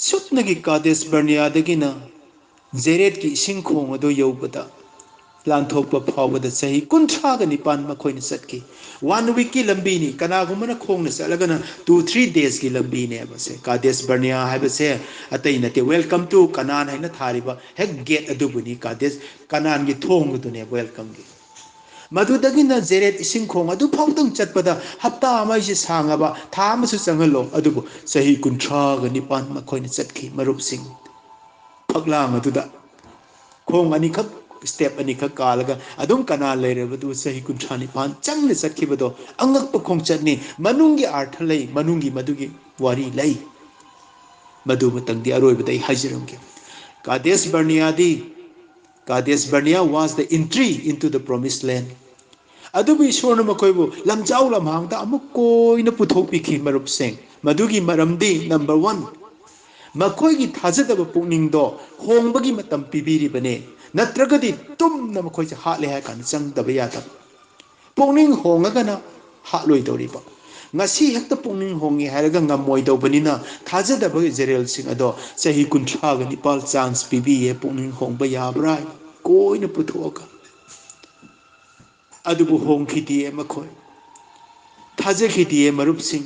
ꯁꯨꯞꯅꯒꯤ ꯀꯥꯗꯦꯁ ꯕꯔꯅꯤꯌꯥꯗꯒꯤꯅ ꯖꯦꯔꯦꯠꯀꯤ ꯏꯁꯤꯡ ꯈꯣꯡ ꯑꯗꯨ ꯌꯧꯕꯗ, ꯂꯥꯟꯊꯣꯛꯄ ꯐꯥꯎꯕꯗ ꯆꯍꯤ ꯀꯨꯟꯊ꯭ꯔꯥꯒ ꯅꯤꯄꯥꯟ ꯃꯈꯣꯏꯅ ꯆꯠꯈꯤ꯫ ꯋꯥꯟ ꯋꯤꯛꯀꯤ ꯂꯝꯕꯤꯅꯤ꯫ ꯀꯅꯥꯒꯨꯝꯕꯅ ꯈꯣꯡꯅ ꯆꯠꯂꯒꯅ ꯇꯨ ꯊ꯭ꯔꯤ ꯗꯦꯖꯀꯤ ꯂꯝꯕꯤꯅꯦꯕ ꯁꯦ꯫ ꯀꯥꯗꯦꯁ ꯕꯔꯅꯤꯌꯥ ꯍꯥꯏꯕꯁꯦ ꯑꯇꯩ ꯅꯠꯇꯦ, ꯋꯦꯜꯀꯝ ꯇꯨ ꯀꯅꯥꯟ ꯍꯥꯏꯅ ꯊꯥꯔꯤꯕ ꯍꯦꯛ ꯒꯦꯠ ꯑꯗꯨꯕꯨꯅꯤ꯫ ꯀꯥꯗꯦꯁ ꯀꯅꯥꯟꯒꯤ ꯊꯣꯡ ꯑꯗꯨꯅꯦ ꯋꯦꯜꯀꯝꯒꯤ꯫ ꯃꯗꯨꯗꯒꯤꯅ ꯖꯦꯔꯦꯠ ꯏꯁꯤꯡ ꯈꯣꯡ ꯑꯗꯨ ꯐꯥꯎꯗꯪ ꯆꯠꯄꯗ ꯍꯞꯇꯥ ꯑꯃ ꯍꯥꯏꯁꯦ ꯁꯥꯡꯉꯕ, ꯊꯥ ꯑꯃꯁꯨ ꯆꯪꯍꯜꯂꯣ, ꯑꯗꯨꯕꯨ ꯆꯍꯤ ꯀꯨꯟꯊ꯭ꯔꯥꯒ ꯅꯤꯄꯥꯟ ꯃꯈꯣꯏꯅ ꯆꯠꯈꯤ, ꯃꯔꯨꯞꯁꯤꯡ꯫ ꯐꯛꯂꯥꯡ ꯑꯗꯨꯗ ꯈꯣꯡ ꯑꯅꯤꯈꯛ, ꯁ꯭ꯇꯦꯞ ꯑꯅꯤꯈꯛ ꯀꯥꯜꯂꯒ ꯑꯗꯨꯝ ꯀꯅꯥꯟ ꯂꯩꯔꯕꯗꯨ ꯆꯍꯤ ꯀꯨꯟꯊ꯭ꯔꯥ ꯅꯤꯄꯥꯟ ꯆꯪꯅ ꯆꯠꯈꯤꯕꯗꯣ ꯑꯉꯛꯄ ꯈꯣꯡꯆꯠꯅꯤ꯫ ꯃꯅꯨꯡꯒꯤ ꯑꯥꯔꯊ ꯂꯩ, ꯃꯅꯨꯡꯒꯤ ꯃꯗꯨꯒꯤ ꯋꯥꯔꯤ ꯂꯩ꯫ ꯃꯗꯨꯃꯇꯪꯗꯤ ꯑꯔꯣꯏꯕꯗ ꯑꯩ ꯍꯥꯏꯖꯔꯝꯒꯦ꯫ ꯀꯥꯗꯦꯁ ꯕꯔꯅꯤꯌꯥꯗꯤ, ꯀꯥꯗꯦꯁ ꯕꯔꯅꯤꯌꯥ was the entry into the promised land꯫ ꯑꯗꯨꯕꯨ ꯏꯁꯣꯔꯅ ꯃꯈꯣꯏꯕꯨ ꯂꯝꯖꯥꯎ ꯂꯝꯍꯥꯡꯗ ꯑꯃꯨꯛ ꯀꯣꯏꯅ ꯄꯨꯊꯣꯛꯄꯤꯈꯤ, ꯃꯔꯨꯞꯁꯤꯡ꯫ ꯃꯗꯨꯒꯤ ꯃꯔꯝꯗꯤ, ꯅꯝꯕꯔ ꯋꯥꯟ, ꯃꯈꯣꯏꯒꯤ ꯊꯥꯖꯗꯕ ꯄꯨꯛꯅꯤꯡꯗꯣ ꯍꯣꯡꯕꯒꯤ ꯃꯇꯝ ꯄꯤꯕꯤꯔꯤꯕꯅꯦ꯫ ꯅꯠꯇ꯭ꯔꯒꯗꯤ ꯇꯨꯝꯅ ꯃꯈꯣꯏꯁꯦ ꯍꯥꯠꯂꯦ ꯍꯥꯏ ꯀꯥꯟꯗ ꯆꯪꯗꯕ ꯌꯥꯗꯕ꯫ ꯄꯨꯛꯅꯤꯡ ꯍꯣꯡꯉꯒꯅ ꯍꯥꯠꯂꯣꯏꯗꯧꯔꯤꯕ꯫ ꯉꯁꯤ ꯍꯦꯛꯇ ꯄꯨꯛꯅꯤꯡ ꯍꯣꯡꯉꯦ ꯍꯥꯏꯔꯒ ꯉꯝꯃꯣꯏꯗꯧꯕꯅꯤꯅ, ꯊꯥꯖꯗꯕ ꯖꯦꯔꯦꯜꯁꯤꯡ ꯑꯗꯣ ꯆꯍꯤ ꯀꯨꯟꯊ꯭ꯔꯥꯒ ꯅꯤꯄꯥꯜ ꯆꯥꯟꯁ ꯄꯤꯕꯤꯌꯦ, ꯄꯨꯛꯅꯤꯡ ꯍꯣꯡꯕ ꯌꯥꯕ꯭ꯔꯥ ꯍꯥꯏꯅ ꯀꯣꯏꯅ ꯄꯨꯊꯣꯛꯑꯒ꯫ ꯑꯗꯨꯕꯨ ꯍꯣꯡꯈꯤꯗꯦ ꯃꯈꯣꯏ꯫ ꯊꯥꯖꯈꯤꯗꯦ ꯃꯔꯨꯞꯁꯤꯡ꯫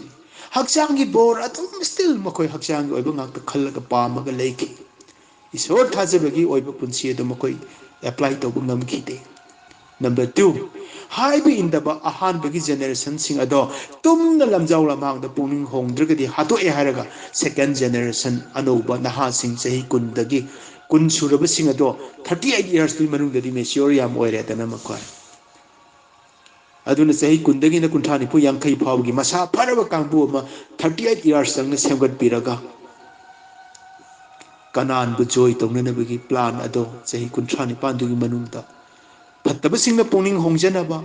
ꯍꯛꯆꯥꯡꯒꯤ ꯕꯣꯔ ꯑꯗꯨꯝ still ꯃꯈꯣꯏ ꯍꯛꯆꯥꯡꯒꯤ ꯑꯣꯏꯕ ꯉꯥꯛꯇ ꯈꯜꯂꯒ ꯄꯥꯝꯃꯒ ꯂꯩꯈꯤ꯫ ꯏꯁꯣꯔ ꯊꯥꯖꯕꯒꯤ ꯑꯣꯏꯕ ꯄꯨꯟꯁꯤ ꯑꯗꯨ ꯃꯈꯣꯏ apply ꯇꯧꯕ ꯉꯝꯈꯤꯗꯦ꯫ Number two, ꯍꯥꯏꯕ ꯏꯟꯗꯕ ꯑꯍꯥꯟꯕꯒꯤ generationꯁꯤꯡ ꯑꯗꯣ ꯇꯨꯝꯅ ꯂꯝꯖꯥꯎ ꯂꯝꯍꯥꯡꯗ ꯄꯨꯛꯅꯤꯡ ꯍꯣꯡꯗ꯭ꯔꯒꯗꯤ ꯍꯥꯠꯇꯣꯛꯑꯦ ꯍꯥꯏꯔꯒ second generation ꯑꯅꯧꯕ ꯅꯍꯥꯁꯤꯡ ꯆꯍꯤ ꯀꯨꯟꯗꯒꯤ ꯀꯨꯟ ꯁꯨꯔꯕꯁꯤꯡ ꯑꯗꯣ thirty eight yearsꯇꯨꯒꯤ ꯃꯅꯨꯡꯗꯗꯤ mature ꯌꯥꯝ ꯑꯣꯏꯔꯦꯗꯅ ꯃꯈꯣꯏ꯫ ꯑꯗꯨꯅ ꯆꯍꯤ ꯀꯨꯟꯗꯒꯤꯅ ꯀꯨꯟꯊ꯭ꯔꯥ, ꯅꯤꯐꯨ, ꯌꯥꯡꯈꯩ ꯐꯥꯎꯕꯒꯤ ꯃꯁꯥ ꯐꯔꯕ ꯀꯥꯡꯕꯨ ꯑꯃ thirty eight years ꯆꯪꯅ ꯁꯦꯝꯒꯠꯄꯤꯔꯒ ꯀꯅꯥꯟꯕꯨ joy ꯇꯧꯅꯅꯕꯒꯤ plan ꯑꯗꯣ ꯆꯍꯤ ꯀꯨꯟꯊ꯭ꯔꯥ ꯅꯤꯄꯥꯟꯗꯨꯒꯤ ꯃꯅꯨꯡꯗ ꯐꯠꯇꯕꯁꯤꯡꯅ ꯄꯨꯛꯅꯤꯡ ꯍꯣꯡꯖꯅꯕ,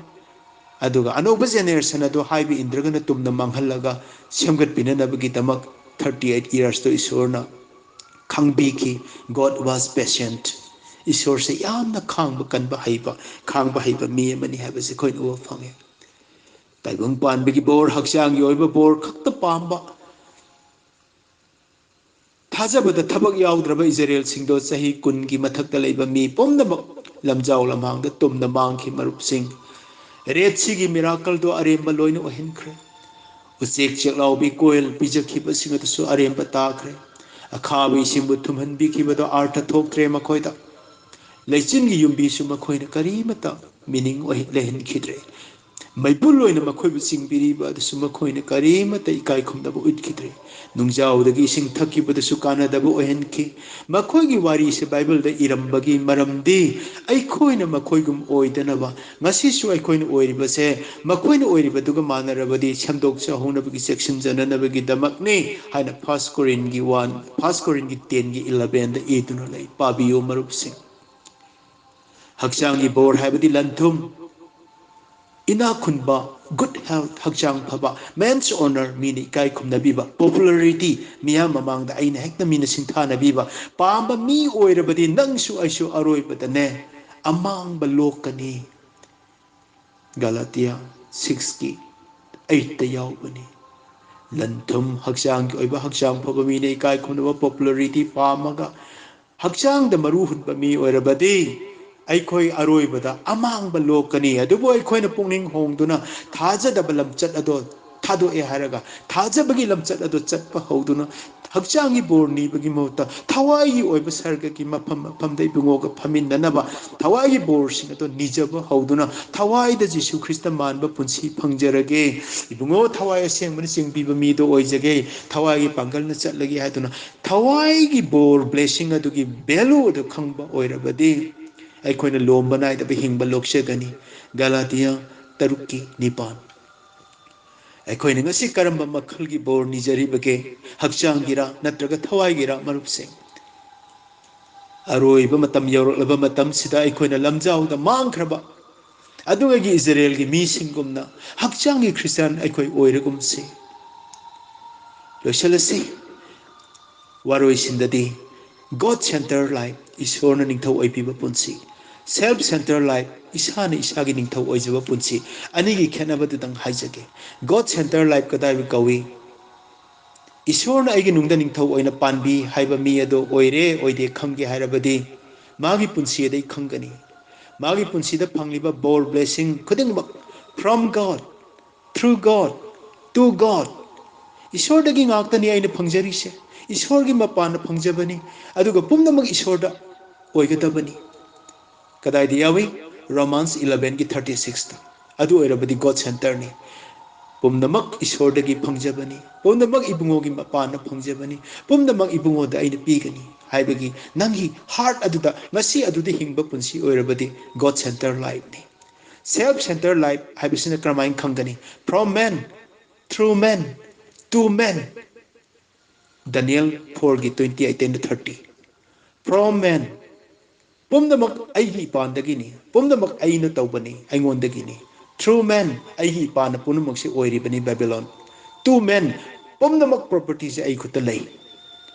ꯑꯗꯨꯒ ꯑꯅꯧꯕ generation ꯑꯗꯣ ꯍꯥꯏꯕ ꯏꯟꯗ꯭ꯔꯒꯅ ꯇꯨꯝꯅ ꯃꯥꯡꯍꯜꯂꯒ ꯁꯦꯝꯒꯠꯄꯤꯅꯅꯕꯒꯤꯗꯃꯛ thirty eight yearsꯇꯣ ꯏꯁꯣꯔꯅ ꯈꯪꯕꯤꯈꯤ꯫ God was patient. ꯏꯁꯣꯔꯁꯦ ꯌꯥꯝꯅ ꯈꯥꯡꯕ ꯀꯟꯕ ꯍꯩꯕ, ꯈꯥꯡꯕ ꯍꯩꯕ ꯃꯤ ꯑꯃꯅꯤ ꯍꯥꯏꯕꯁꯦ ꯑꯩꯈꯣꯏꯅ ꯎꯕ ꯐꯪꯉꯦ꯫ ꯇꯥꯏꯕꯪ ꯄꯥꯟꯕꯒꯤ ꯕꯣꯔ, ꯍꯛꯆꯥꯡꯒꯤ ꯑꯣꯏꯕ ꯕꯣꯔ ꯈꯛꯇ ꯄꯥꯝꯕ, ꯊꯥꯖꯕꯗ ꯊꯕꯛ ꯌꯥꯎꯗ꯭ꯔꯕ ꯏꯖꯔꯦꯜꯁꯤꯡꯗꯣ ꯆꯍꯤ ꯀꯨꯟꯒꯤ ꯃꯊꯛꯇ ꯂꯩꯕ ꯃꯤ ꯄꯨꯝꯅꯃꯛ ꯂꯝꯖꯥꯎ ꯂꯝꯍꯥꯡꯗ ꯇꯨꯝꯅ ꯃꯥꯡꯈꯤ꯫ ꯃꯔꯨꯞꯁꯤꯡ, Red Seaꯒꯤ miracleꯗꯣ ꯑꯔꯦꯝꯕ ꯂꯣꯏꯅ ꯑꯣꯏꯍꯟꯈ꯭ꯔꯦ꯫ ꯎꯆꯦꯛ ꯆꯦꯛꯂꯥꯎꯕꯤ ꯀꯣꯏꯜ ꯄꯤꯖꯈꯤꯕꯁꯤꯡ ꯑꯗꯨꯁꯨ ꯑꯔꯦꯝꯕ ꯇꯥꯈ꯭ꯔꯦ꯫ ꯑꯈꯥꯕ ꯏꯁꯤꯡꯕꯨ ꯊꯨꯝꯍꯟꯕꯤꯈꯤꯕꯗꯣ ꯑꯥꯔꯊ ꯊꯣꯛꯇ꯭ꯔꯦ ꯃꯈꯣꯏꯗ꯫ ꯂꯩꯆꯤꯟꯒꯤ ꯌꯨꯝꯕꯤꯁꯨ ꯃꯈꯣꯏꯅ ꯀꯔꯤꯃꯠꯇ meaning ꯑꯣꯏ-, ꯂꯩꯍꯟꯈꯤꯗ꯭ꯔꯦ꯫ ꯃꯩꯕꯨꯜ ꯑꯣꯏꯅ ꯃꯈꯣꯏꯕꯨ ꯆꯤꯡꯕꯤꯔꯤꯕ ꯑꯗꯨꯁꯨ ꯃꯈꯣꯏꯅ ꯀꯔꯤꯃꯠꯇ ꯏꯀꯥꯏ ꯈꯨꯝꯅꯕ ꯎꯠꯈꯤꯗ꯭ꯔꯦ꯫ ꯅꯨꯡꯖꯥꯎꯗꯒꯤ ꯏꯁꯤꯡ ꯊꯛꯈꯤꯕꯗꯨꯁꯨ ꯀꯥꯟꯅꯗꯕ ꯑꯣꯏꯍꯟꯈꯤ꯫ ꯃꯈꯣꯏꯒꯤ ꯋꯥꯔꯤꯁꯦ ꯕꯥꯏꯕꯜꯗ ꯏꯔꯝꯕꯒꯤ ꯃꯔꯝꯗꯤ ꯑꯩꯈꯣꯏꯅ ꯃꯈꯣꯏꯒꯨꯝ ꯑꯣꯏꯗꯅꯕ, ꯉꯁꯤꯁꯨ ꯑꯩꯈꯣꯏꯅ ꯑꯣꯏꯔꯤꯕꯁꯦ ꯃꯈꯣꯏꯅ ꯑꯣꯏꯔꯤꯕꯗꯨꯒ ꯃꯥꯟꯅꯔꯕꯗꯤ ꯁꯦꯝꯗꯣꯛꯆꯍꯧꯅꯕꯒꯤ, ꯆꯦꯛꯁꯤꯟꯖꯅꯅꯕꯒꯤꯗꯃꯛꯅꯤ ꯍꯥꯏꯅ First Corinthians ꯒꯤ one, First Corinthians ꯒꯤ ten ꯒꯤ eleven ꯗ ꯏꯗꯨꯅ ꯂꯩ꯫ ꯄꯥꯕꯤꯌꯨ ꯃꯔꯨꯞꯁꯤꯡ꯫ ꯍꯛꯆꯥꯡꯒꯤ ꯕꯣꯔ ꯍꯥꯏꯕꯗꯤ ꯂꯟ ꯊꯨꯝ, ꯏꯅꯥꯛ ꯈꯨꯟꯕ, good health, ꯍꯛꯆꯥꯡ ꯐꯕ, man's honour, ꯃꯤꯅ ꯏꯀꯥꯏ ꯈꯨꯝꯅꯕꯤꯕ, popularity, ꯃꯤꯌꯥꯝ ꯃꯃꯥꯡꯗ ꯑꯩꯅ ꯍꯦꯛꯇ ꯃꯤꯅ ꯁꯤꯡꯊꯥꯅꯕꯤꯕ, ꯄꯥꯝꯕ ꯃꯤ ꯑꯣꯏꯔꯕꯗꯤ ꯅꯪꯁꯨ ꯑꯩꯁꯨ ꯑꯔꯣꯏꯕꯗꯅꯦ ꯑꯃꯥꯡꯕ ꯂꯣꯛꯀꯅꯤ꯫ Galatia six ꯀꯤ eight ꯇ ꯌꯥꯎꯕꯅꯤ꯫ ꯂꯟ ꯊꯨꯝ, ꯍꯛꯆꯥꯡꯒꯤ ꯑꯣꯏꯕ ꯍꯛꯆꯥꯡ ꯐꯕ, ꯃꯤꯅ ꯏꯀꯥꯏ ꯈꯨꯝꯅꯕ, popularity ꯄꯥꯝꯃꯒ ꯍꯛꯆꯥꯡꯗ ꯃꯔꯨ ꯍꯨꯟꯕ ꯃꯤ ꯑꯣꯏꯔꯕꯗꯤ ꯑꯩꯈꯣꯏ ꯑꯔꯣꯏꯕꯗ ꯑꯃꯥꯡꯕ ꯂꯣꯛꯀꯅꯤ꯫ ꯑꯗꯨꯕꯨ ꯑꯩꯈꯣꯏꯅ ꯄꯨꯛꯅꯤꯡ ꯍꯣꯡꯗꯨꯅ ꯊꯥꯖꯗꯕ ꯂꯝꯆꯠ ꯑꯗꯣ ꯊꯥꯗꯣꯛꯑꯦ ꯍꯥꯏꯔꯒ, ꯊꯥꯖꯕꯒꯤ ꯂꯝꯆꯠ ꯑꯗꯣ ꯆꯠꯄ ꯍꯧꯗꯨꯅ, ꯍꯛꯆꯥꯡꯒꯤ ꯕꯣꯔ ꯅꯤꯕꯒꯤ ꯃꯍꯨꯠꯇ ꯊꯋꯥꯏꯒꯤ ꯑꯣꯏꯕ ꯁꯔꯒꯒꯤ ꯃꯐꯝ ꯃꯐꯝꯗ ꯏꯕꯨꯡꯉꯣꯒ ꯐꯝꯃꯤꯟꯅꯅꯕ ꯊꯋꯥꯏꯒꯤ ꯕꯣꯔꯁꯤꯡ ꯑꯗꯣ ꯅꯤꯖꯕ ꯍꯧꯗꯨꯅ, ꯊꯋꯥꯏꯗ ꯖꯤꯁꯨ ꯈ꯭ꯔꯤꯁꯇ ꯃꯥꯟꯕ ꯄꯨꯟꯁꯤ ꯐꯪꯖꯔꯒꯦ, ꯏꯕꯨꯡꯉꯣ ꯊꯋꯥꯏ ꯑꯁꯦꯡꯕꯅ ꯆꯤꯡꯕꯤꯕ ꯃꯤꯗꯣ ꯑꯣꯏꯖꯒꯦ, ꯊꯋꯥꯏꯒꯤ ꯄꯥꯡꯒꯜꯅ ꯆꯠꯂꯒꯦ ꯍꯥꯏꯗꯨꯅ ꯊꯋꯥꯏꯒꯤ ꯕꯣꯔ, blessing ꯑꯗꯨꯒꯤ value ꯑꯗꯨ ꯈꯪꯕ ꯑꯣꯏꯔꯕꯗꯤ, ꯑꯩꯈꯣꯏꯅ ꯂꯣꯝꯕ ꯅꯥꯏꯗꯕ ꯍꯤꯡꯕ ꯂꯣꯛꯆꯒꯅꯤ꯫ ꯒꯥꯂꯥꯇꯤꯌꯥ ꯇꯔꯨꯛꯀꯤ ꯅꯤꯄꯥꯟ꯫ ꯑꯩꯈꯣꯏꯅ ꯉꯁꯤ ꯀꯔꯝꯕ ꯃꯈꯜꯒꯤ ꯕꯣꯔ ꯅꯤꯖꯔꯤꯕꯒꯦ? ꯍꯛꯆꯥꯡꯒꯤꯔ ꯅꯠꯇ꯭ꯔꯒ ꯊꯋꯥꯏꯒꯤꯔ, ꯃꯔꯨꯞꯁꯤꯡ? ꯑꯔꯣꯏꯕ ꯃꯇꯝ ꯌꯧꯔꯛꯂꯕ ꯃꯇꯝꯁꯤꯗ ꯑꯩꯈꯣꯏꯅ ꯂꯝꯖꯥꯎꯗ ꯃꯥꯡꯈ꯭ꯔꯕ ꯑꯗꯨꯒꯤ ꯏꯖꯔꯦꯜꯒꯤ ꯃꯤꯁꯤꯡꯒꯨꯝꯅ ꯍꯛꯆꯥꯡꯒꯤ ꯈ꯭ꯔꯤꯁꯇꯤꯌꯥꯟ ꯑꯩꯈꯣꯏ ꯑꯣꯏꯔꯒꯨꯝꯁꯤ꯫ ꯂꯣꯏꯁꯤꯜꯂꯁꯤ꯫ ꯋꯥꯔꯣꯏꯁꯤꯟꯗꯗꯤ God center life, ꯏꯁꯣꯔꯅ ꯅꯤꯡꯊꯧ ꯑꯣꯏꯕꯤꯕ ꯄꯨꯟꯁꯤ, self center life, ꯏꯁꯥꯅ ꯏꯁꯥꯒꯤ ꯅꯤꯡꯊꯧ ꯑꯣꯏꯖꯕ ꯄꯨꯟꯁꯤ, ꯑꯅꯤꯒꯤ ꯈꯦꯠꯅꯕꯗꯨꯗꯪ ꯍꯥꯏꯖꯒꯦ꯫ God center life ꯀꯗꯥꯏꯕꯨ ꯀꯧꯏ? ꯏꯁꯣꯔꯅ ꯑꯩꯒꯤ ꯅꯨꯡꯗ ꯅꯤꯡꯊꯧ ꯑꯣꯏꯅ ꯄꯥꯟꯕꯤ ꯍꯥꯏꯕ ꯃꯤ ꯑꯗꯣ ꯑꯣꯏꯔꯦ ꯑꯣꯏꯗꯦ ꯈꯪꯒꯦ ꯍꯥꯏꯔꯕꯗꯤ, ꯃꯥꯒꯤ ꯄꯨꯟꯁꯤ ꯑꯗꯩ ꯈꯪꯒꯅꯤ꯫ ꯃꯥꯒꯤ ꯄꯨꯟꯁꯤꯗ ꯐꯪꯂꯤꯕ ꯕꯣꯔ, blessing ꯈꯨꯗꯤꯡꯃꯛ from God, through God, to God, ꯏꯁꯣꯔꯗꯒꯤ ꯉꯥꯛꯇꯅꯤ ꯑꯩꯅ ꯐꯪꯖꯔꯤꯁꯦ꯫ ꯏꯁꯣꯔꯒꯤ ꯃꯄꯥꯟꯅ ꯐꯪꯖꯕꯅꯤ, ꯑꯗꯨꯒ ꯄꯨꯝꯅꯃꯛ ꯏꯁꯣꯔꯗ ꯑꯣꯏꯒꯗꯕꯅꯤ꯫ ꯀꯗꯥꯏꯗ ꯌꯥꯎꯏ? Romans eleven ꯒꯤ thirty six ꯇ꯫ ꯑꯗꯨ ꯑꯣꯏꯔꯕꯗꯤ God center ꯅꯤ꯫ ꯄꯨꯝꯅꯃꯛ ꯏꯁꯣꯔꯗꯒꯤ ꯐꯪꯖꯕꯅꯤ, ꯄꯨꯝꯅꯃꯛ ꯏꯕꯨꯡꯉꯣꯒꯤ ꯃꯄꯥꯟꯅ ꯐꯪꯖꯕꯅꯤ, ꯄꯨꯝꯅꯃꯛ ꯏꯕꯨꯡꯉꯣꯗ ꯑꯩꯅ ꯄꯤꯒꯅꯤ ꯍꯥꯏꯕꯒꯤ ꯅꯪꯒꯤ heart ꯑꯗꯨꯗ, ꯉꯁꯤ ꯑꯗꯨꯗ ꯍꯤꯡꯕ ꯄꯨꯟꯁꯤ ꯑꯣꯏꯔꯕꯗꯤ God center life ꯅꯤ꯫ Self center life ꯍꯥꯏꯕꯁꯤꯅ ꯀꯔꯝꯍꯥꯏꯅ ꯈꯪꯒꯅꯤ? From man, through man, to man꯫ Daniel four ꯒꯤ twenty eight ꯇꯩꯅ thirty꯫ From man, ꯄꯨꯝꯅꯃꯛ ꯑꯩꯒꯤ ꯏꯄꯥꯟꯗꯒꯤꯅꯤ, ꯄꯨꯝꯅꯃꯛ ꯑꯩꯅ ꯇꯧꯕꯅꯤ, ꯑꯩꯉꯣꯟꯗꯒꯤꯅꯤ꯫ Through man, ꯑꯩꯒꯤ ꯏꯄꯥꯅ ꯄꯨꯝꯅꯃꯛꯁꯦ ꯑꯣꯏꯔꯤꯕꯅꯤ, ꯕꯦꯕꯤꯂꯣꯟ꯫ To man, ꯄꯨꯝꯅꯃꯛ property ꯁꯦ ꯑꯩ ꯈꯨꯠꯇ ꯂꯩ꯫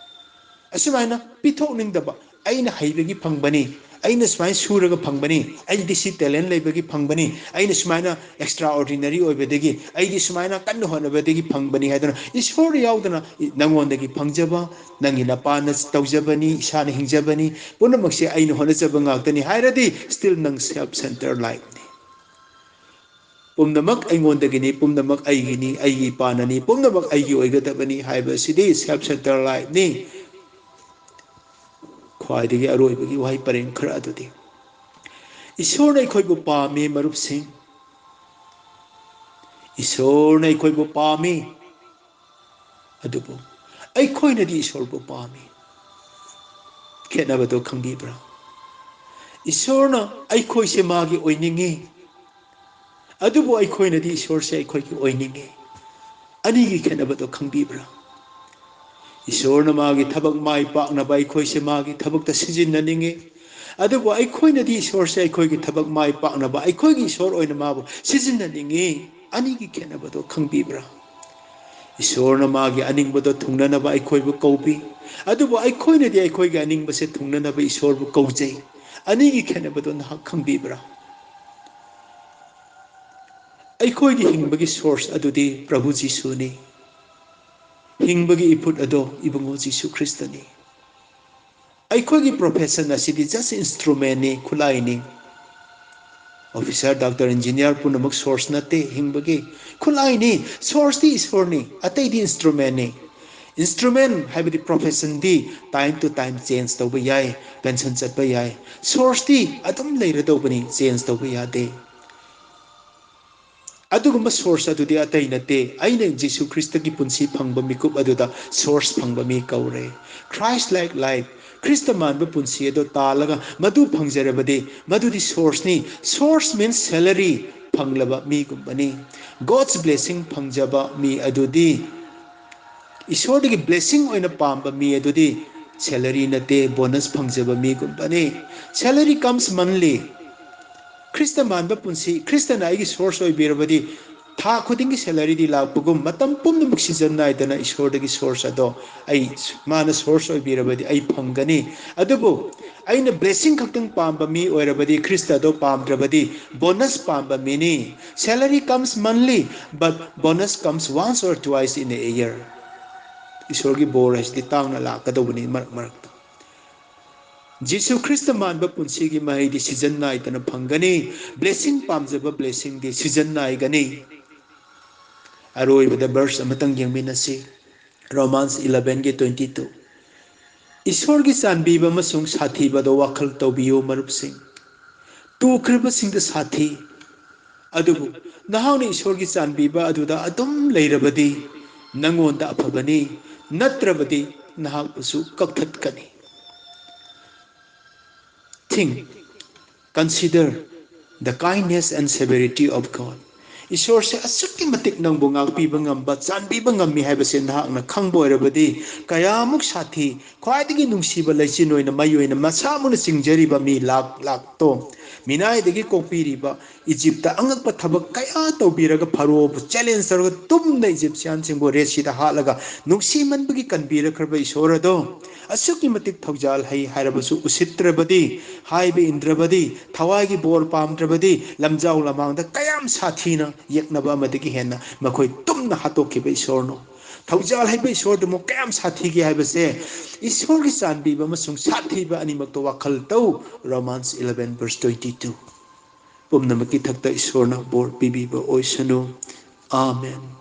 ꯑꯁꯨꯃꯥꯏꯅ ꯄꯤꯊꯣꯛꯅꯤꯡꯗꯕ, ꯑꯩꯅ ꯍꯩꯕꯒꯤ ꯐꯪꯕꯅꯤ, ꯑꯩꯅ ꯁꯨꯃꯥꯏꯅ ꯁꯨꯔꯒ ꯐꯪꯕꯅꯤ, ꯑꯩꯗꯤ ꯁꯤ talent ꯂꯩꯕꯒꯤ ꯐꯪꯕꯅꯤ, ꯑꯩꯅ ꯁꯨꯃꯥꯏꯅ extraordinary ꯑꯣꯏꯕꯗꯒꯤ, ꯑꯩꯗꯤ ꯁꯨꯃꯥꯏꯅ ꯀꯟꯅ ꯍꯣꯠꯅꯕꯗꯒꯤ ꯐꯪꯕꯅꯤ ꯍꯥꯏꯗꯅ ꯏꯁꯣꯔ ꯌꯥꯎꯗꯅ ꯅꯪꯉꯣꯟꯗꯒꯤ ꯐꯪꯖꯕ, ꯅꯪꯒꯤ ꯅꯄꯥꯅ ꯇꯧꯖꯕꯅꯤ, ꯏꯁꯥꯅ ꯍꯤꯡꯖꯕꯅꯤ, ꯄꯨꯝꯅꯃꯛꯁꯦ ꯑꯩꯅ ꯍꯣꯠꯅꯖꯕ ꯉꯥꯛꯇꯅꯤ ꯍꯥꯏꯔꯗꯤ still ꯅꯪ self centre lifeꯅꯤ꯫ ꯄꯨꯝꯅꯃꯛ ꯑꯩꯉꯣꯟꯗꯒꯤꯅꯤ, ꯄꯨꯝꯅꯃꯛ ꯑꯩꯒꯤꯅꯤ, ꯑꯩꯒꯤ ꯏꯄꯥꯅꯅꯤ, ꯄꯨꯝꯅꯃꯛ ꯑꯩꯒꯤ ꯑꯣꯏꯒꯗꯕꯅꯤ ꯍꯥꯏꯕꯁꯤꯗꯤ self centre lifeꯅꯤ꯫ ꯈ꯭ꯋꯥꯏꯗꯒꯤ ꯑꯔꯣꯏꯕꯒꯤ ꯋꯥꯍꯩ ꯄꯔꯦꯡ ꯈꯔ ꯑꯗꯨꯗꯤ, ꯏꯁꯣꯔꯅ ꯑꯩꯈꯣꯏꯕꯨ ꯄꯥꯝꯃꯤ, ꯃꯔꯨꯞꯁꯤꯡ꯫ ꯏꯁꯣꯔꯅ ꯑꯩꯈꯣꯏꯕꯨ ꯄꯥꯝꯃꯤ꯫ ꯑꯗꯨꯕꯨ ꯑꯩꯈꯣꯏꯅꯗꯤ ꯏꯁꯣꯔꯕꯨ ꯄꯥꯝꯃꯤ꯫ ꯈꯦꯠꯅꯕꯗꯣ ꯈꯪꯕꯤꯕ꯭ꯔꯥ? ꯏꯁꯣꯔꯅ ꯑꯩꯈꯣꯏꯁꯦ ꯃꯥꯒꯤ ꯑꯣꯏꯅꯤꯡꯉꯤ, ꯑꯗꯨꯕꯨ ꯑꯩꯈꯣꯏꯅꯗꯤ ꯏꯁꯣꯔꯁꯦ ꯑꯩꯈꯣꯏꯒꯤ ꯑꯣꯏꯅꯤꯡꯉꯤ꯫ ꯑꯅꯤꯒꯤ ꯈꯦꯠꯅꯕꯗꯣ ꯈꯪꯕꯤꯕ꯭ꯔꯥ? ꯏꯁꯣꯔꯅ ꯃꯥꯒꯤ ꯊꯕꯛ ꯃꯥꯏ ꯄꯥꯛꯅꯕ ꯑꯩꯈꯣꯏꯁꯦ ꯃꯥꯒꯤ ꯊꯕꯛꯇ ꯁꯤꯖꯤꯟꯅꯅꯤꯡꯉꯤ, ꯑꯗꯨꯕꯨ ꯑꯩꯈꯣꯏꯅꯗꯤ ꯏꯁꯣꯔꯁꯦ ꯑꯩꯈꯣꯏꯒꯤ ꯊꯕꯛ ꯃꯥꯏ ꯄꯥꯛꯅꯕ ꯑꯩꯈꯣꯏꯒꯤ ꯏꯁꯣꯔ ꯑꯣꯏꯅ ꯃꯥꯕꯨ ꯁꯤꯖꯤꯟꯅꯅꯤꯡꯉꯤ꯫ ꯑꯅꯤꯒꯤ ꯈꯦꯠꯅꯕꯗꯣ ꯈꯪꯕꯤꯕ꯭ꯔꯥ? ꯏꯁꯣꯔꯅ ꯃꯥꯒꯤ ꯑꯅꯤꯡꯕꯗꯣ ꯊꯨꯡꯅꯅꯕ ꯑꯩꯈꯣꯏꯕꯨ ꯀꯧꯕꯤ, ꯑꯗꯨꯕꯨ ꯑꯩꯈꯣꯏꯅꯗꯤ ꯑꯩꯈꯣꯏꯒꯤ ꯑꯅꯤꯡꯕꯁꯦ ꯊꯨꯡꯅꯅꯕ ꯏꯁꯣꯔꯕꯨ ꯀꯧꯖꯩ꯫ ꯑꯅꯤꯒꯤ ꯈꯦꯠꯅꯕꯗꯣ ꯅꯍꯥꯛ ꯈꯪꯕꯤꯕ꯭ꯔꯥ? ꯑꯩꯈꯣꯏꯒꯤ ꯍꯤꯡꯕꯒꯤ source ꯑꯗꯨꯗꯤ ꯄ꯭ꯔꯚꯨ ꯖꯤꯁꯨꯅꯤ꯫ ꯍꯤꯡꯕꯒꯤ ꯏꯐꯨꯠ ꯑꯗꯣ ꯏꯕꯨꯡꯉꯣ ꯖꯤꯁꯨ ꯈ꯭ꯔꯤꯁꯇꯅꯤ꯫ ꯑꯩꯈꯣꯏꯒꯤ profession ꯑꯁꯤꯗꯤ just instrumentꯅꯤ, ꯈꯨꯠꯂꯥꯏꯅꯤ꯫ Officer, doctor, engineer ꯄꯨꯝꯅꯃꯛ source ꯅꯠꯇꯦ ꯍꯤꯡꯕꯒꯤ, ꯈꯨꯠꯂꯥꯏꯅꯤ꯫ Sourceꯇꯤ ꯏꯁꯣꯔꯅꯤ, ꯑꯇꯩꯗꯤ instrumentꯅꯤ꯫ Instrument ꯍꯥꯏꯕꯗꯤ professionꯗꯤ time to time change ꯇꯧꯕ ꯌꯥꯏ, pension ꯆꯠꯄ ꯌꯥꯏ꯫ Sourceꯇꯤ ꯑꯗꯨꯝ ꯂꯩꯔꯗꯧꯕꯅꯤ, change ꯇꯧꯕ ꯌꯥꯗꯦ꯫ ꯑꯗꯨꯒꯨꯝꯕ source ꯑꯗꯨꯗꯤ ꯑꯇꯩ ꯅꯠꯇꯦ, ꯑꯩꯅ ꯖꯤꯁꯨ ꯈ꯭ꯔꯤꯁꯇꯒꯤ ꯄꯨꯟꯁꯤ ꯐꯪꯕ ꯃꯤꯀꯨꯞ ꯑꯗꯨꯗ source ꯐꯪꯕ ꯃꯤ ꯀꯧꯔꯦ꯫ Christ like life, ꯈ꯭ꯔꯤꯁꯇ ꯃꯥꯟꯕ ꯄꯨꯟꯁꯤ ꯑꯗꯨ ꯇꯥꯜꯂꯒ ꯃꯗꯨ ꯐꯪꯖꯔꯕꯗꯤ ꯃꯗꯨꯗꯤ sourceꯅꯤ꯫ Source means salary ꯐꯪꯂꯕ ꯃꯤꯒꯨꯝꯕꯅꯤ꯫ God's blessing ꯐꯪꯖꯕ ꯃꯤ ꯑꯗꯨꯗꯤ, ꯏꯁꯣꯔꯗꯒꯤ blessing ꯑꯣꯏꯅ ꯄꯥꯝꯕ ꯃꯤ ꯑꯗꯨꯗꯤ salary ꯅꯠꯇꯦ, bonus ꯐꯪꯖꯕ ꯃꯤꯒꯨꯝꯕꯅꯤ꯫ Salary comes monthly꯫ ꯈ꯭ꯔꯤꯁꯇ ꯃꯥꯟꯕ ꯄꯨꯟꯁꯤ, ꯈ꯭ꯔꯤꯁꯇꯅ ꯑꯩꯒꯤ source ꯑꯣꯏꯕꯤꯔꯕꯗꯤ, ꯊꯥ ꯈꯨꯗꯤꯡꯒꯤ salaryꯗꯤ ꯂꯥꯛꯄꯒꯨꯝ, ꯃꯇꯝ ꯄꯨꯝꯅꯃꯛ season ꯅꯥꯏꯗꯅ ꯏꯁꯣꯔꯗꯒꯤ source ꯑꯗꯣ ꯑꯩ, ꯃꯥꯅ source ꯑꯣꯏꯕꯤꯔꯕꯗꯤ ꯑꯩ ꯐꯪꯒꯅꯤ꯫ ꯑꯗꯨꯕꯨ ꯑꯩꯅ blessing ꯈꯛꯇꯪ ꯄꯥꯝꯕ ꯃꯤ ꯑꯣꯏꯔꯕꯗꯤ, ꯈ꯭ꯔꯤꯁꯇ ꯑꯗꯣ ꯄꯥꯝꯗ꯭ꯔꯕꯗꯤ, bonus ꯄꯥꯝꯕ ꯃꯤꯅꯤ꯫ Salary comes monthly, but bonus comes once or twice in a year. ꯏꯁꯣꯔꯒꯤ ꯕꯣꯔ ꯍꯥꯏꯁꯤꯗꯤ ꯇꯥꯡꯅ ꯂꯥꯛꯀꯗꯧꯕꯅꯤ ꯃꯔꯛ ꯃꯔꯛꯇ꯫ ꯖꯤꯁꯨ ꯈ꯭ꯔꯤꯁꯇ ꯃꯥꯟꯕ ꯄꯨꯟꯁꯤꯒꯤ ꯃꯍꯩꯗꯤ season ꯅꯥꯏꯗꯅ ꯐꯪꯒꯅꯤ꯫ Blessing ꯄꯥꯝꯖꯕ blessingꯗꯤ season ꯅꯥꯏꯒꯅꯤ꯫ ꯑꯔꯣꯏꯕꯗ verse ꯑꯃꯇꯪ ꯌꯦꯡꯃꯤꯟꯅꯁꯤ꯫ Romans elevenꯒꯤ twenty two꯫ ꯏꯁꯣꯔꯒꯤ ꯆꯥꯟꯕꯤꯕ ꯑꯃꯁꯨꯡ ꯁꯥꯊꯤꯕꯗ ꯋꯥꯈꯜ ꯇꯧꯕꯤꯌꯨ, ꯃꯔꯨꯞꯁꯤꯡ꯫ ꯇꯨꯈ꯭ꯔꯕꯁꯤꯡꯗ ꯁꯥꯊꯤ꯫ ꯑꯗꯨꯕꯨ ꯅꯍꯥꯛꯅ ꯏꯁꯣꯔꯒꯤ ꯆꯥꯟꯕꯤꯕ ꯑꯗꯨꯗ ꯑꯗꯨꯝ ꯂꯩꯔꯕꯗꯤ ꯅꯪꯉꯣꯟꯗ ꯑꯐꯕꯅꯤ, ꯅꯠꯇ꯭ꯔꯕꯗꯤ ꯅꯍꯥꯛꯄꯨꯁꯨ ꯀꯛꯊꯠꯀꯅꯤ꯫ Think, consider the kindness and severity of God. ꯏꯁꯣꯔꯁꯦ ꯑꯁꯨꯛꯀꯤ ꯃꯇꯤꯛ ꯅꯪꯕꯨ ꯉꯥꯛꯄꯤꯕ ꯉꯝꯕ, ꯆꯥꯟꯕꯤꯕ ꯉꯝꯃꯤ ꯍꯥꯏꯕꯁꯦ ꯅꯍꯥꯛꯅ ꯈꯪꯕ ꯑꯣꯏꯔꯕꯗꯤ, ꯀꯌꯥꯃꯨꯛ ꯁꯥꯊꯤ, ꯈ꯭ꯋꯥꯏꯗꯒꯤ ꯅꯨꯡꯁꯤꯕ ꯂꯩꯆꯤꯟ ꯑꯣꯏꯅ, ꯃꯩ ꯑꯣꯏꯅ ꯃꯁꯥꯃꯛꯅ ꯆꯤꯡꯖꯔꯤꯕ ꯃꯤ ꯂꯥꯛ ꯂꯥꯛꯇꯣ, ꯃꯤꯅꯥꯏꯗꯒꯤ ꯀꯣꯛꯄꯤꯔꯤꯕ, ꯏꯖꯤꯞꯇ ꯑꯉꯛꯄ ꯊꯕꯛ ꯀꯌꯥ ꯇꯧꯕꯤꯔꯒ ꯐꯔꯣꯕꯨ challenge ꯇꯧꯔꯒ ꯇꯨꯝꯅ ꯏꯖꯤꯞꯁꯤꯌꯥꯟꯁꯤꯡꯕꯨ Red Seaꯗ ꯍꯥꯠꯂꯒ ꯅꯨꯡꯁꯤꯃꯟꯕꯒꯤ ꯀꯟꯕꯤꯔꯛꯈ꯭ꯔꯕ ꯏꯁꯣꯔ ꯑꯗꯣ ꯑꯁꯨꯛꯀꯤ ꯃꯇꯤꯛ ꯊꯧꯖꯥꯜ ꯍꯩ ꯍꯥꯏꯔꯕꯁꯨ ꯎꯁꯤꯠꯇ꯭ꯔꯕꯗꯤ, ꯍꯥꯏꯕ ꯏꯟꯗ꯭ꯔꯕꯗꯤ, ꯊꯋꯥꯏꯒꯤ ꯕꯣꯔ ꯄꯥꯝꯗ꯭ꯔꯕꯗꯤ, ꯂꯝꯖꯥꯎ ꯂꯃꯥꯡꯗ ꯀꯌꯥꯝ ꯁꯥꯊꯤꯅ ꯌꯦꯛꯅꯕ ꯑꯃꯗꯒꯤ ꯍꯦꯟꯅ ꯃꯈꯣꯏ ꯇꯨꯝꯅ ꯍꯥꯠꯇꯣꯛꯈꯤꯕ ꯏꯁꯣꯔꯅꯣ꯫ ꯊꯧꯖꯥꯜ ꯍꯩꯕ ꯏꯁꯣꯔꯗꯨꯃꯨꯛ ꯀꯌꯥꯝ ꯁꯥꯊꯤꯒꯦ ꯍꯥꯏꯕꯁꯦ ꯏꯁꯣꯔꯒꯤ ꯆꯥꯟꯕꯤꯕ ꯑꯃꯁꯨꯡ ꯁꯥꯊꯤꯕ ꯑꯅꯤꯃꯛꯇꯣ ꯋꯥꯈꯜ ꯇꯧ꯫ Romans eleven verse twenty two꯫ ꯄꯨꯝꯅꯃꯛꯀꯤ ꯊꯛꯇ ꯏꯁꯣꯔꯅ ꯕꯣꯔ ꯄꯤꯕꯤꯕ ꯑꯣꯏꯁꯅꯨ꯫ ꯑꯥꯃꯦꯟ꯫